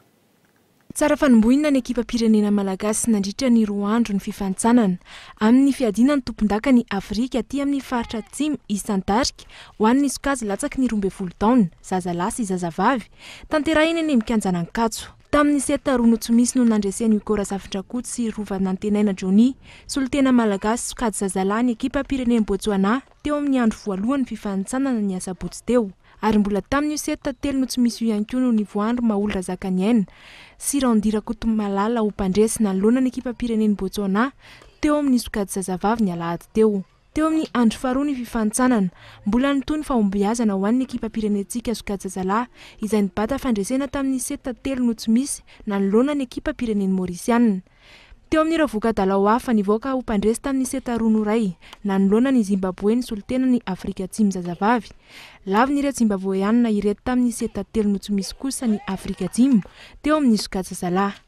Tsara fanombohina ny ekipam-pirenena malagasy nandritra ny roa andro ny fifanintsanana amin'ny fiadiana ny tompondakan'i Afrika aty amin'ny faritra atsimo isan-tarika ho an'ny sokajy latsaky ny 12 taona, zazalahy sy zazavavy, tanterahina eny amin'ny kianjan'Ankatso. Tamin'ny set roa no tsy misy no nandresen'i Hugo Razafindrakoto sy Rovanantenaina Johnny, solontena malagasy sokajy zazalahy ny ekipam-pirenen'i Botswana. teo amin'ny andro voalohan'ny fifanintsanana ny asabotsy teo. Ary mbola tamin'io set telo no tsy misy io ihany koa no nivoahan-dry Maholy Razakaniaina sy Randy Rakotomalala ho mpandresy nanoloana ny ekipam-pirenen'i Botswana teo amin'ny sokajy zazavavy ny alahady teo. Teo amin'ny andro faharoa ny fifanintsanana, mbola nitohy ny fahombiazana ho an'ny ekipam-pirenentsika sokajy zazalahy izay nibata fandresena tamin'ny set telo no tsy misy nanoloana ny ekipam-pirenen'i Maorisiana. Teo amin'ireo voka-dalao hafa, nivoaka ho mpandresy tamin'ny seta roa no iray, nanoloana an'i Zimbaboe ny solontenan'i Afrika Atsimo zazavavy. Lavin'ireto Zimbaboeanina ireto tamin'ny seta telo no tsy misy kosa ny Afrika Atsimo, teo amin'ny sokajy zazalahy.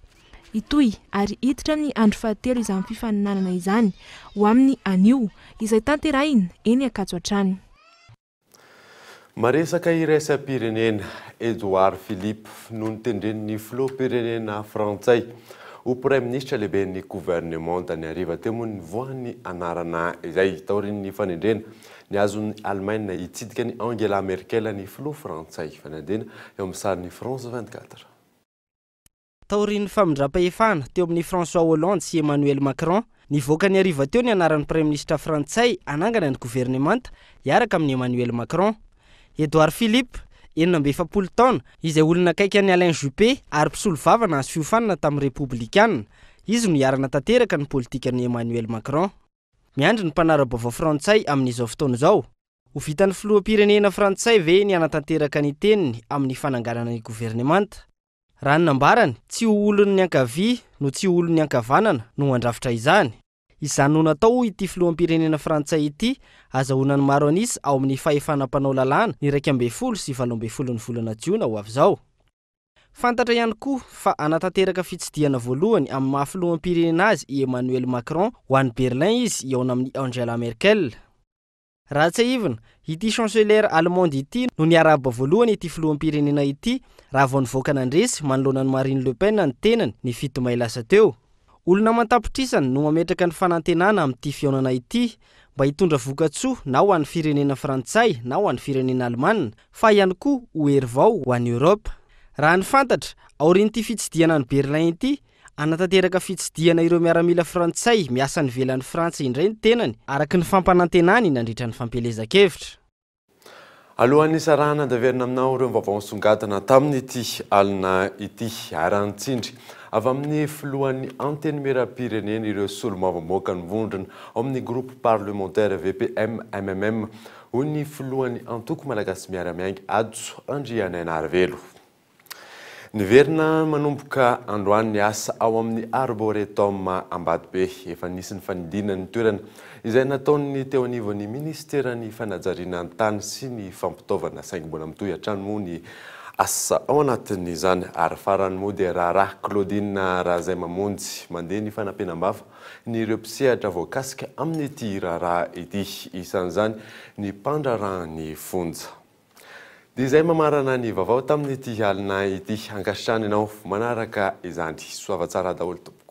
Hitohy ary hiditra amin'ny andro fahatelo izany fifaninanana izany, ho amin'ny anio, izay tanterahina eny Ankatso hatrany. Maresaka iraisam-pirenena, Edouard Philippe no notendren'ny filoham-pirenena frantsay ho praiminisitra lehiben'ny governemanta. Ny hariva teo moa nivoahan'ny anarana izay. Taorian'ny fanendrena, nihazo an'i Alemaina hitsidika an'i Angela Merkel ny filoha frantsay. Fanadihadiana eo amin'ny sarin'ny France 24. Taorian'ny famindram-pahefana teo amin'i François Hollande sy Emmanuel Macron, nivoaka ny hariva teo ny anaran'ny praiminisitra frantsay hanangana ny governemanta hiaraka amin'i Emmanuel Macron. Edouard Philippe, 46 taona, izay olona akaiky an'i Alain Juppé ary mpisolovava nahazo fiofanana tamin'ny Repoblikana, izy no hiara-hanatanteraka ny politikan'i Emmanuel Macron. Miandry ny mpanara-baovao frantsay amin'izao fotoana izao. Ho vitan'ny filoham-pirenena frantsay ve ny hanatanteraka ny teniny amin'ny fananganana ny governemanta? Raha ny nambarany, tsy ho olon'ny ankavia no tsy ho olon'ny ankavanana no handrafitra izany. Izany no natao hoy ity filoham-pirenena frantsay ity, azahoana ny maro an'isa ao amin'ny fahefana mpanao lalàna ny 11 sy 18 ny volana jiona ho avy izao. Fantatra ihany koa fa hanatanteraka fitsidihana voalohany amin'ny maha filoham-pirenena azy i Emmanuel Macron ho any Berlin izy hihaona amin'i Angela Merkel. Raha tsiahivina, ity chancelière allemande ity no niarahaba voalohany ity filoham-pirenena ity raha vao nivoaka nandresy manoloana an'i Marine Le Pen ny tenany ny 7 may lasa teo. Olona aman-tapitrisany no mametraka ny fanantenana amin'ity fihaonana ity mba hitondra vokatsoa na ho an'ny firenena frantsay na ho an'ny firenena alemana fa ihany koa ho hery vao ho an'i Europe. Raha ny fantatra, aorian'ity fitsidihana an'i Berlin ity Hanatanteraka fitsidihana ireo miaramila frantsay miasa any ivelan'i Frantsa indray ny tenany, araka ny fampanantenany nandritra ny fampielezan-kevitra. Alohan'ny hisarahana dia averina aminao ireo vaovao nisongadina tamin'ity alina ity. Aran-tsindry avy amin'ny filohan'ny Antenimierampirenena ireo solombavambahoaka nivondrona ao amin'ny groupe parlementaire VPM-MMM, hoy ny filohan'ny antoko Malagasy Miara-Miainga, Hajo Andrianainarivelo. Niverina manomboka androany ny asa ao amin'ny Arboretum Ambatobe. Efa nisy ny fanidina ny toerana izay nataon'ny teo anivon'ny minisiteran'ny fanajariana ny tany sy ny fampitaovana saingy mbola mitohy hatrany moa ny asa ao anatin'izany. Ary farany moa dia raharaha Claudine Razaimamonjy mandeha ny fanampenam-bava ny ireo mpisehatra voakasika amin'ity raharaha ity. Isan'izany ny mpandraharahan'ny fonja. Dia izay mamarana ny vaovao tamin'ity alina ity. Ankasitrahana ianao manaraka izany. Soava tsara daholo tompoko.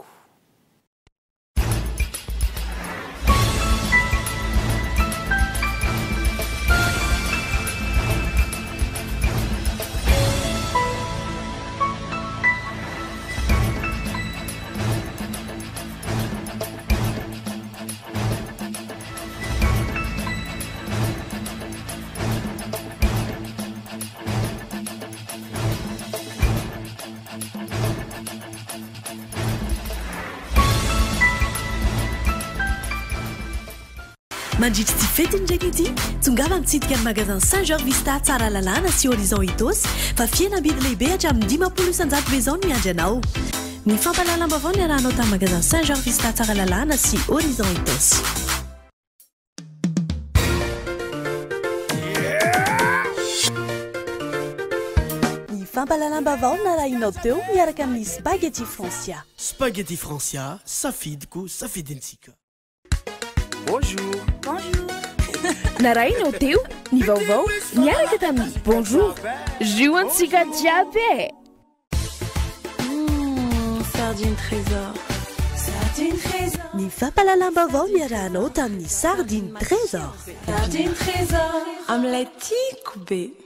Mandritra ity fetin'ny reny ity, tongava mitsidika ny magasin Saint Georges Vista Tsaralalàna sy Horizon Itaosy fa fihenam-bidy lehibe hatramin'ny 50% be izao no miandry anao. Ny fampahalalam-baovao niarahanao tamin'ny magasin Saint Georges Vista Tsaralalàna sy Horizon Itaosy. Ny fampahalalam-baovao narahinao teo miaraka amin'ny Spaghetti Francia. Spaghetti Francia, safidiko, safidintsika. Bonjour. Bonjour. Narahinao teo ny vaovao niaraka tamin'ny Bonjour. Jus antsika jiaby e! Sardine Trésor. Sardine Trésor. Ny fampahalalam-baovao niarahanao tamin'ny Sardine Trésor. Sardine Trésor. Amin'ilay tiako be.